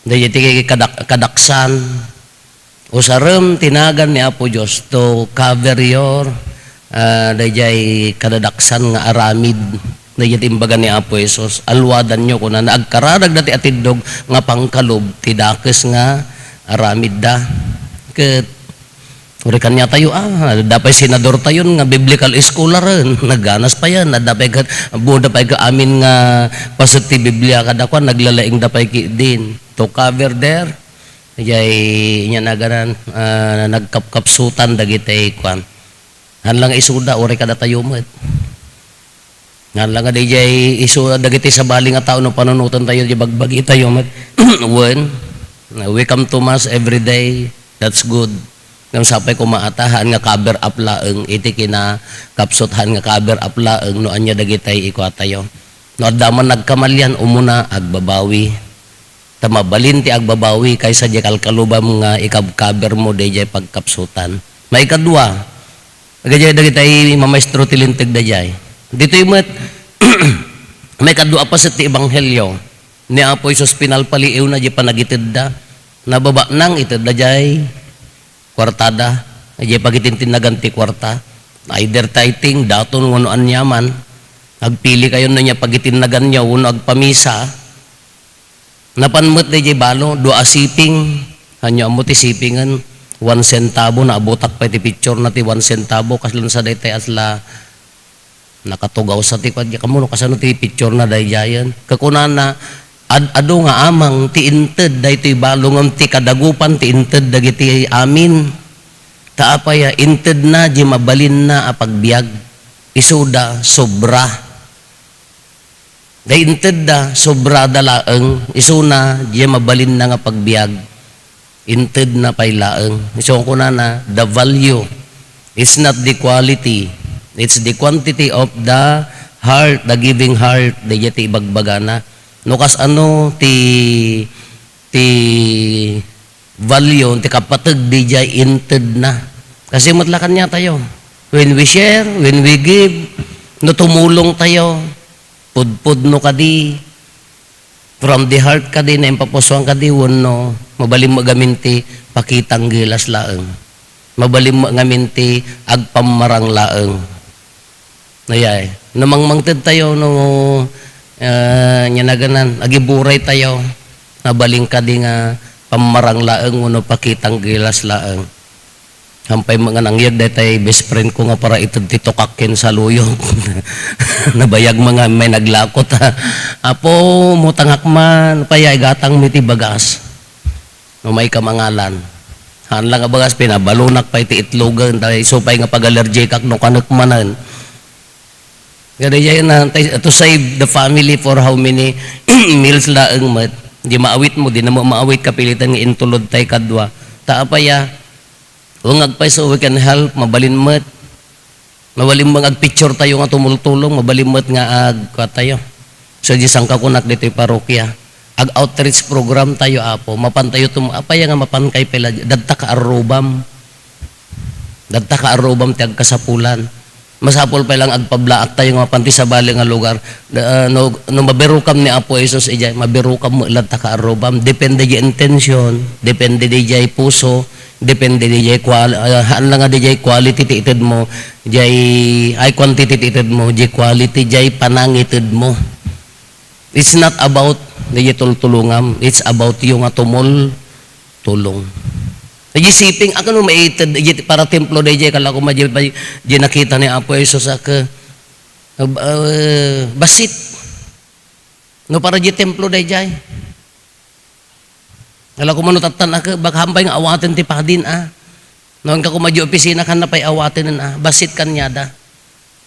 diay ti kadak-, kadaksan. Usarem ti nagan ni Apo Dios to cover your, ah, daydiay kadadaksan nga aramid. Daydiay ti imbaga ni Apo Jesus, "Alwadanyo," kunana, "agkararagda ti atiddog nga pangkalub ti dakes nga aramidda." Ket, uri kaniatayo, ah, adda pay senadortayon nga biblical scholaren, nagganas payen, adda pay ket, adda pay ket amin nga paset ti Biblia kadakuan, naglalaingda pay ketdin. To cover their, daydiay, ania naganan, ah, nagkapkapsutan dagiti kuan. Haan la nga isuda, uray kadatayo met. Haan la nga daydiay isu dagiti sabali nga tao no panunotentayo diay bagbagitayo met. Wen, we come to mass every day, that's good. Ngem sapay koma a ta, haan nga cover up laeng iti kinakapsut, haan nga cover up laeng no ania dagitay ikuatayo. No adda man nagkamalian, umuna, agbabawi. Ta mabalin ti agbabawi kaysa diay kalkalubam nga ikabkabermo daydiay pagkapsutan. Maikadua, dagiti, dagiti mamaestro ti Linteg daydiay. Ditoy met, maikadua a paset ti ebanghelio. Ni Apo Jesus, pinalpaliiwna diay panagitedda. Nababanang itedda diay kuartada. Diay pagitintinnagan ti kuarta. Either tithing, daton, wenno aniaman. Agpili kayo no ania pagitinnaganyo, wenno agpamisa. Napan met daydiay balo, dua a siping. Haanyo ammo ti sipingen? One centavo, naabutak pay ti picture na ti one centavo, kasla sa daytoy asla nakatugaw sa ti kuan, kamu no kasano ti picture na daydiayen. Kakunana, ad-, adu nga amang ti inted daytoy balo, ngem ti kadagupan ti inted dagiti amin. Ta apay a, intedna diay mabalinna a pagbiag. Isuda, sobra. Daytoy intedda, sobrada laeng, isuna, diay mabalinna nga pagbiag. Intedna pay laeng. Isu nga kunana, the value. It's not the quality. It's the quantity of the heart, the giving heart, daydiay ti ibagbagana. No kasano ti, ti value, ti kapateg, daydiay intedna. Kasi met la kaniatayo. When we share, when we give, no tumulong tayo, pudpudno kadi, from the heart kadi, naimpapusoan kadi, wenno mabalin met ngamin ti pakitang gilas laeng. Mabalin met ngamin ti agpammarang laeng. Ayay, no mangmangted tayo, no, ah, ania naganan, agiburay tayo, mabalin kadi nga pammarang laeng wenno pakitang gilas laeng. Haan pay met nga nangyeg daytay best friend ko nga para ited ti tukak ken saluyot. Nabayag met nga may naglakot, ha. "Apo, umutangak man, pay igatangmi ti bagas." No maika mangalan. Haan la nga bagas, pinabalonak pay ti itlogen, ta isu pay nga pag-allergikak no kanek manen. Kadaydiay na, to save the family for how many meals laeng met. Di maawitmo, di na mo maawit, kapilitan nga intulod tay kadua. Ta apay a, wen agpayso, we can help, mabalin met. Mabalin met nga agpicture tayo nga tumultulong, mabalin met nga agkua tayo. So, di sangkakunak ditoy parokya, Ag-outreach program tayo, Apo. Mapan tayo tum-, apay nga mapan kay pela, dadta ka arrubam. Dadta ka arrubam ti agkasapulan. Masapul pay lang agpablaat tayo nga mapan ti sabali nga lugar. Da-, ah, no, no mabirokam ni Apo Jesus, ijay, mabirokam met latta ka arrubam. Depende di intention, depende di jay puso, depende di jay qual-, ah, haan lang nga di jay quality ti ited mo, jay, ay quantity ti ited mo, jay quality, jay panangited mo. It's not about di tultulongam. It's about you nga tumul-, tulong. Di siping, a, no maited, di para templo, di, di, kala ko, ma, di, di nakita ni Apo Jesus, a, ke, uh, bassit. No, para di templo, di, di. Kala ko, mano, tattan, a, ke, baka hampay nga awaten ti padin, a. No, angka koma di opisina, kan na pay awaten, a, bassit kaniada.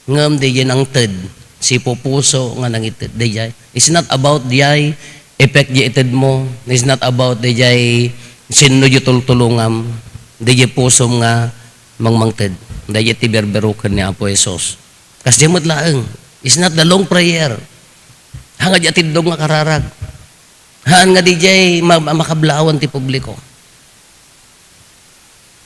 Ngem dayjay nangted, sipupuso nga nangited. Dayjay. It's not about dayjay effect di ited mo. It's not about dayjay sinno di tultulongam. Dayjay pusom nga mangmangted. Dayjay ti berberoken ni Apo Jesus. Kasdiay met laeng. It's not the long prayer. Haan nga di atiddog nga kararag. Haan nga dayjay ma-, ma-, makablaawan ti publiko.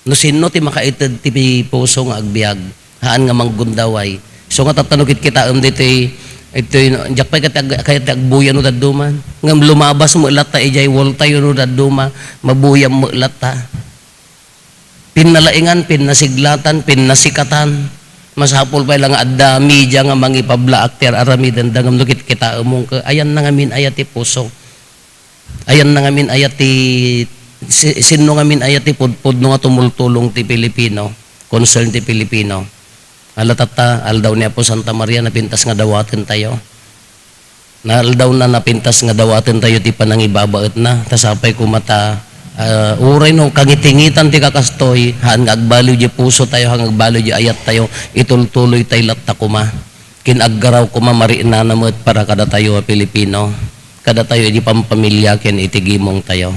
No sinno ti makaited ti puso nga agbiag, haan nga manggundaway. So nga tatta no kitkitaem ditoy, itoy, diak pay ket ag-, kayat ti agbuya no dadduma. Ngem lumabas met latta idiay wall tayo no dadduma, mabuyam met latta. Pinnalaingan, pinnasiglatan, pinnasikatan. Masapul pay la nga adda media nga mangipablaak ti ar-aramidenda, ngem no kitkitaem, ayanna ngamin aya ti puso. Ayanna ngamin aya ti, si-, sinno ngamin aya ti pudpudno nga tumultulong ti Pilipino, concern ti Pilipino. Ala tatta, aldaw ni Apo Santa Maria, napintas nga dawaten tayo. Naaldaw na napintas nga dawaten tayo ti panangibabaetna. Ta sapay koma ta, ah, uray no kangitingitan ti kakastoy, haan nga agbaliw di puso tayo, haan nga agbaliw di ayat tayo, itultuloy tayo latta koma. Ken aggaraw koma, mariinana met para kadatayo a Pilipino, kadatayo iti pampamilya ken iti gimong tayo.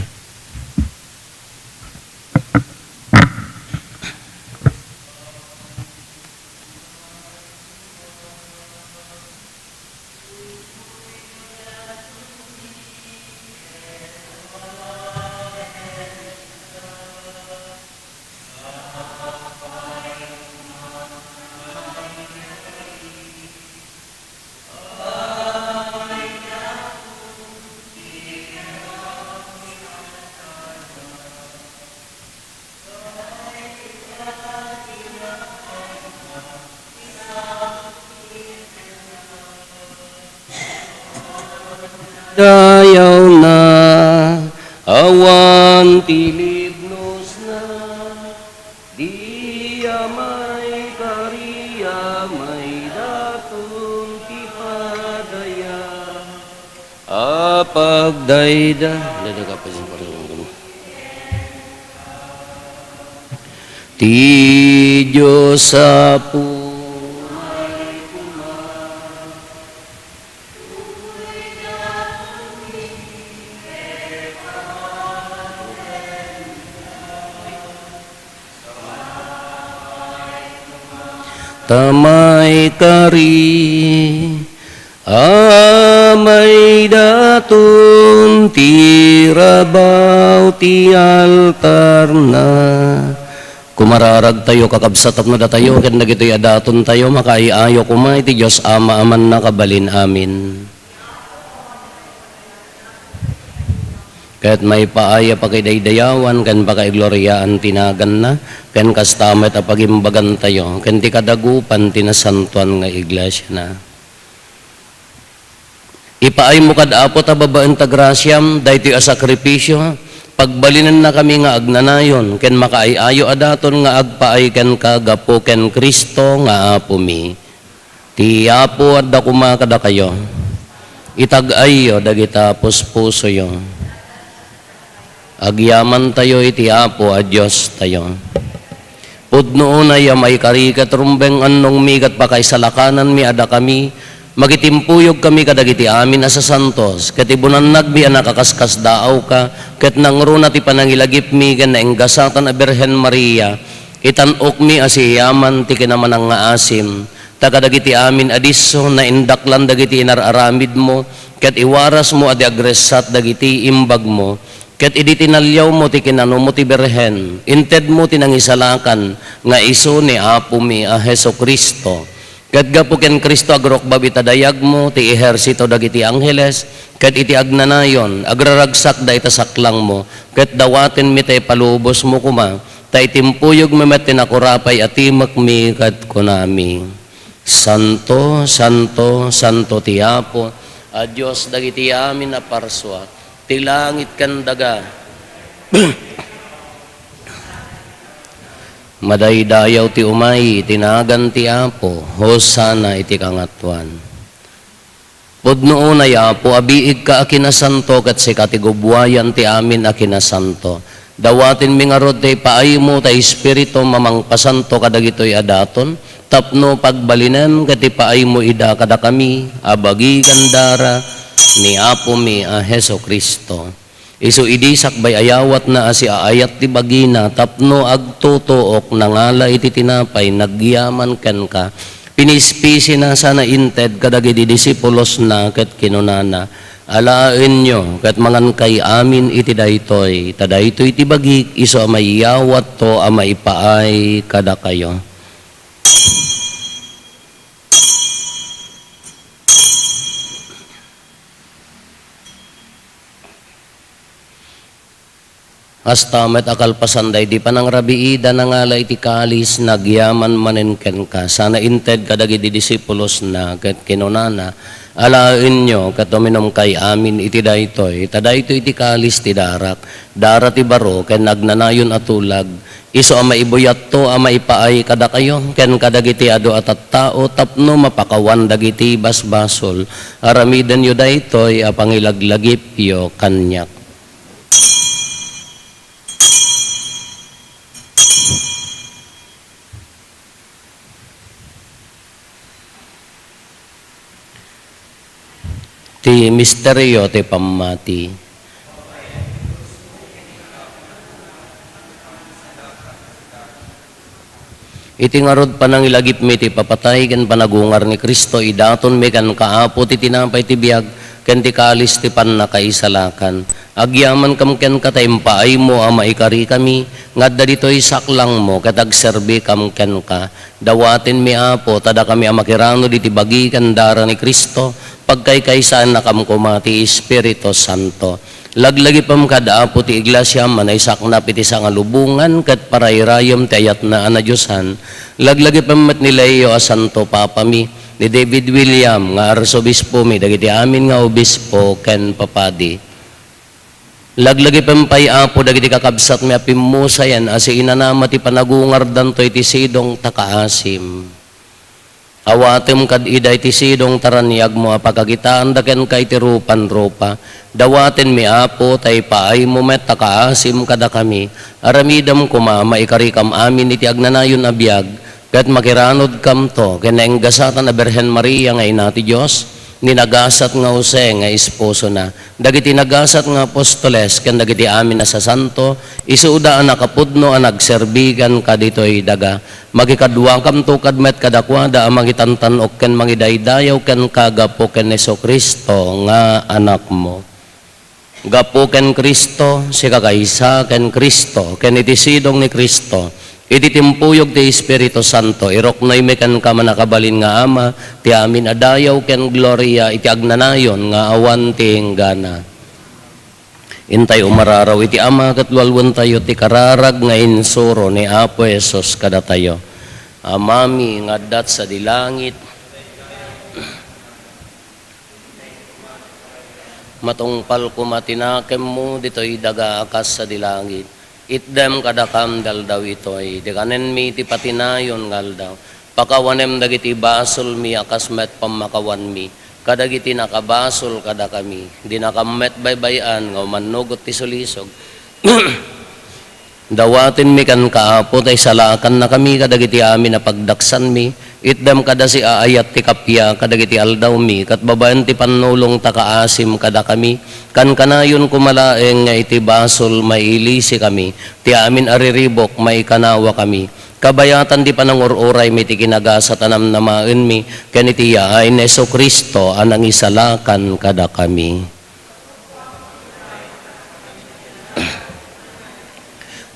Dayawna, awan ti libnosna, dia maikari a maidaton ti padaya. A pagdayda-, dayda ka pa sa pagdayda. Ti Dios Apo. Ta maikari a maidaton ti rabaw ti altarna. Kumararagtayo, kakabsat, tapno datayo ken dagitoy a datontayo makaay-ayo koma iti Dios Ama a mannakabalin. Amen. Ket maipaay a pakidaydayawan ken pakaigloriaan ti naganna, ken kasta met a pagimbagantayo ken ti kadagupan ti nasantoan nga iglesiana. Ipaaymo kad Apo ta babaen ta grasiam daytoy a sakrifisio, pagbalinennakami nga agnanayon ken makaay-ayo a daton nga agpaay kenka gapu ken Cristo nga Apomi. Ti Apo adda koma kadakayo. Itag-ayyo dagita puspusoyo. Agyamantayo iti Apo a Diostayo. Pudno unay a maikari ket rumbeng annongmi ket pakaisalakananmi a dakami, mangitimpuyogkami kadagiti amin a sasantos, ket ibunannagmi a nakaskaskasdaawka, ket nangruna ti panangilagipmi ken naenggasatan a Birhen Maria, itan-okmi a siiyaman ti kinamanangngaasim, ta kadagiti amin a disso, naindaklan dagiti inar-aramidmo, ket iwarasmo a di agressat dagiti imbagmo, ket idi tinaliawmo ti kinanumo ti Birhen, intedmo ti nangisalakan nga isu ni Apomi a Jesu-Cristo. Ket gapu ken Cristo, agrukbab ita dayagmo ti ehersito dagiti angheles, ket iti agnanayon, agraragsakda ita saklangmo, ket dawatenmi ta ipalubosmo koma, ta itimpuyogmi met ti nakurapay a timekmi ket kunami, "Santo, santo, santo ti Apo a Dios dagiti amin a parsua, ti langit ken daga." Madaydayaw ti umay iti nagan ti Apo. Hosanna iti kangatoan. Pudno unay, Apo, a biigka a kinasanto, ket sika ti gubbuayan ti amin a kinasanto. Dawatenmi ngarud ti ipaaymo ta Espiritum a mangpasanto kadagitoy a daton, tapno pagbalinem ket ipaaymo ida kadakami a bagi ken dara ni Apomi a Jesu-Cristo. Isu idi sakbay ayawatna a siaayat ti bagina tapno agtutuok, nangala iti tinapay, nagyaman kenka, pinispisina sana inted kadagiti disipulosna ket kinunana, "Alaenyo ket mangankay amin iti daytoy, ta daytoy ti bagik isu a maiyawatto a maipaay kadakayo." Kasta met a kalpasan daydi panangrabiida, nangala iti kalis, nagyaman manen kenka, sana inted kadagiti disipulosna, ket kinunana, "Alaenyo ket uminumkay amin iti daytoy, ta daytoy ti kalis ti darak, dara ti baro ken agnanayon a tulag, isu a maibuyatto a maipaay kadakayo ken kadagiti adu a tattao tapno mapakawan dagiti basbasol. Aramidenyo daytoy a pangilaglagipyo kaniak." Ti misterio ti pammati. Iti ngarud, panangilagipmi ti ipapatay ken panagungar ni Cristo, idatonmi kenka, Apo, ti tinapay ti biag ken ti kalis ti pannakaisalakan. Agyamankam kenka ta impaaymo a maikarikami nga adda ditoy saklangmo ket agserbikam kenka. Dawatenmi, Apo, ta dakami a makiranod iti bagi ken dara ni Cristo, pagkaykaysaennakam koma ti Espiritu Santo. Laglagipem kad, Apo, ti Iglesiam a naisaknap iti sangalubongan ket parairayem ti ayatna a nadiosan. Laglagipem met ni Leo a Santo Papami, ni David William nga Arsobispomi, dagiti amin nga obispo ken papadi. Laglagipem pay, Apo, dagiti kakabsatmi a pimmusayen a siinanama ti panagungardanto iti sidong ta kaasim. Awatem kad ida iti sidong ta raniagmo a pakakitaanda kenka iti rupan rupa. Dawatenmi, Apo, ta ipaaymo met ta kaasim kadakami. Aramidem koma a maikarikam amin iti agnanayon a biag, ket makiranodkamto ken naenggasatan a Birhen Maria nga Ina ti Dios, ni nagasat nga Jose nga esposona, dagiti nagasat nga apostoles ken dagiti amin a sasanto, isuda a nakapudno a nagserbi kenka ditoy daga. Makikaduakamto kad met kadakuada a mangitantan-ok ken mangidaydayaw kenka gapu ken Jesu-Cristo nga Anakmo. Gapu ken Cristo, sikakaysa ken Cristo, ken iti sidong ni Cristo, iti timpuyog ti Espiritu Santo, iruknoymi kenka, mannakabalin nga Ama, ti amin a dayaw ken gloria iti agnanayon nga awan ti inggana. Intay umararaw iti Ama ket lualuentayo ti kararag nga insuro ni Apo Jesus kadatayo. Amami nga adda sadi langit, matungpal koma ti nakemmo ditoy daga a kas sadi langit. Itdem kadakam ti aldaw itoy ti kanenmi iti patinayon nga aldaw. Pakawanem dagiti basolmi a kas met pammakawanmi kadagiti nakabasol kadakami. Dinakam met baybay-an nga umannugot ti sulisog. Dawatenmi kenka, Apo, ta isalakannakami kadagiti amin a pagdaksanmi. Itdem kada siaayat ti kappia kadagiti aldawmi, ket babaen ti pannulong ta kaasim kadakami. Kankanayon koma laeng nga iti basol mailisikami, ti amin a riribuk maikanawakami. kabayatan ti panangur-uraymi ti kinagasat a namnamaenmi ken iti yaay ni Jesu-Cristo a nangisalakan kadakami.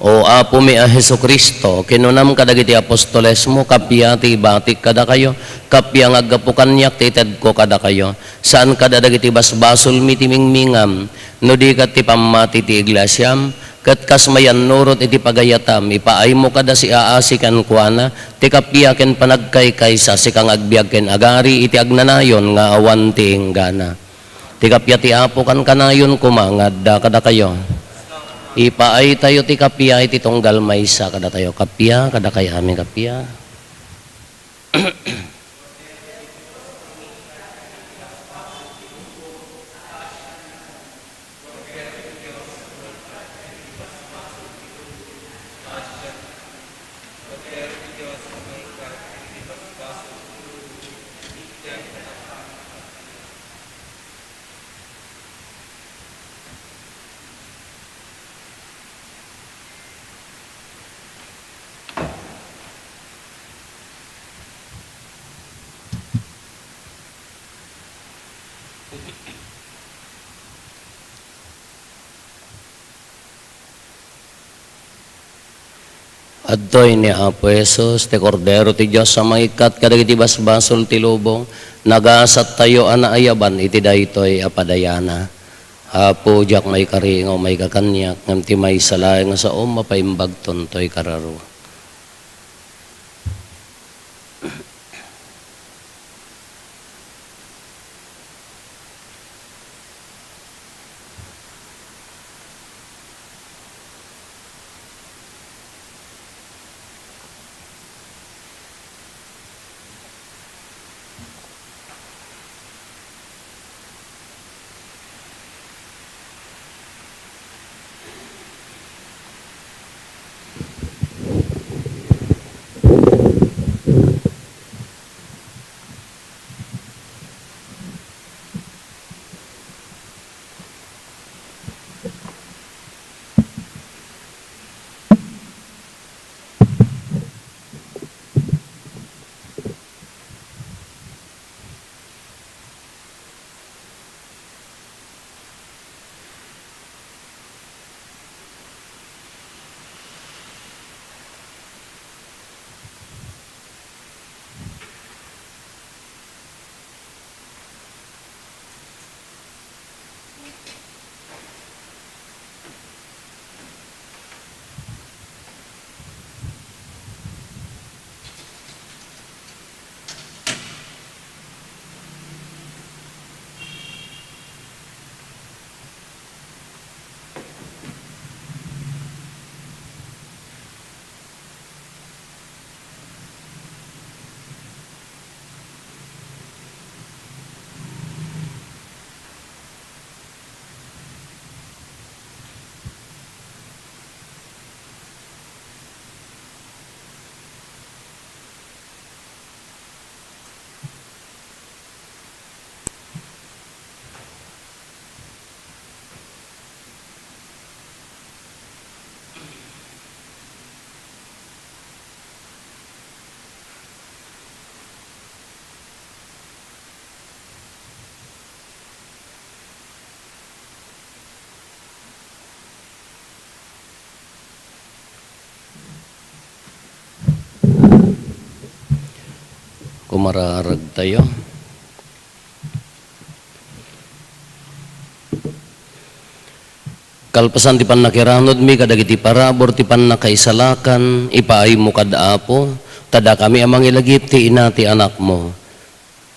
O Apomi a Jesu-Cristo, kinunam kadagiti apostolesmo, kappia ti ibatik kadakayo, kappia nga aggapu kaniak ti itedko kadakayo. Saan kada dagiti basbasolmi ti mingmingam, no di ket ti pammati ti iglesiam, ket kas mayannurot iti pagayatam, ipaaymo kada siaasi kenkuana, ti kappia ken panagkaykaysa, sika nga agbiag ken agari iti agnanayon nga awan ti inggana. Ti kappia ti Apo kankanayon koma nga adda kadakayo. Ipaaytayo ti kappia iti tunggal maysa kadatayo. Kappia, kadakayo amin kappia. Adtoy ni Apo Jesus, ti Kordero ti Dios a mangikkat kadagiti basbasol ti lubong. Nagasattayo a naayaban iti daytoy a padayana. Apo, diak maikari nga umayka kaniak, ngem ti maysa laeng a saom, mapaimbagton toy kararo. Kumararagtayo. Kalpasan ti pannakiranudmi kadagiti parabur ti pannakaisalakan, ipaaymo kad Apo, ta dakami a mangilagip ti ina ti Anakmo.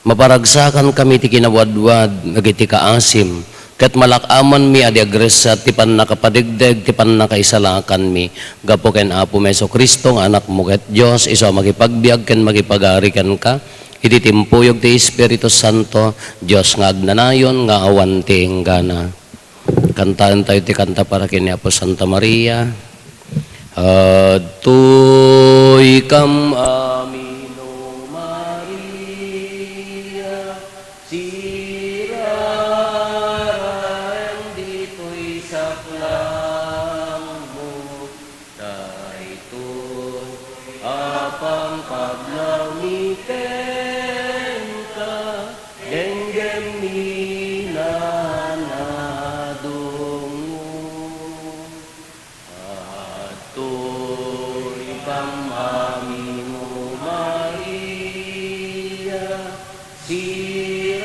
Maparagsakan kami ti kinawadwad dagiti kaasim, ket malak-amanmi a di agressat ti pannakapadegdeg ti pannakaisalakanmi. Gapu ken Apomi Jesu-Cristo nga Anakmo ket Dios, isu a makipagbiag ken makipagari kenka, iti timpuyog ti Espiritu Santo, Dios nga agnanayon nga awan ti inggana. Kantaentayo ti kanta para ken ni Apo Santa Maria. Adtoy kam, Amino Maria, siraraem ditoy saklangmo, daytoy Siraraen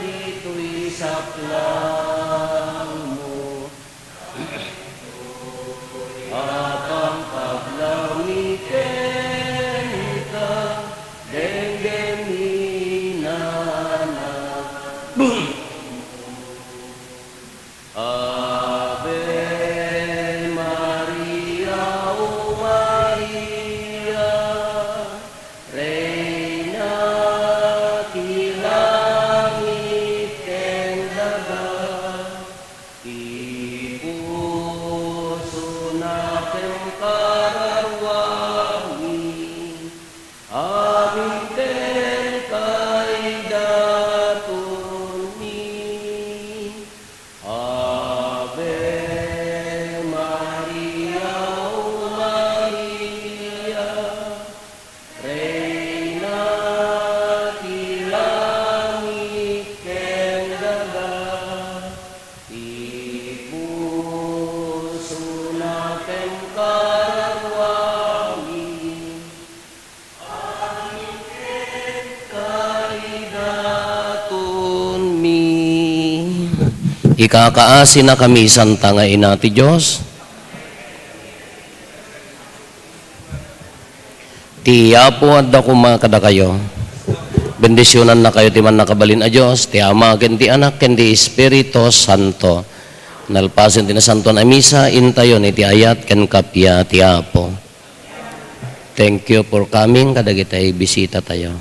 ditoy saplangmo, apan paglawmi kenka, denggen inana. Ave Maria, O Maria, Reyna ti langit ken daga, ti pusona ken kararwami, amin ken kaidatonmi. Ave Maria, O Maria, Reyna ti langit ken daga, ti pusona ken kararwami, kaidatonmi. Ikakaasinakami, Santa nga Ina ti Dios. Ti Apo adda koma kadakayo. Bendisionannakayo ti Mannakabalin a Dios, ti Ama, ken ti Anak, ken ti Espiritu Santo. Nalpasen ti Nasantoan a Misa, intayon iti ayat ken kappia ti Apo. Thank you for coming kadagiti bisitatayo.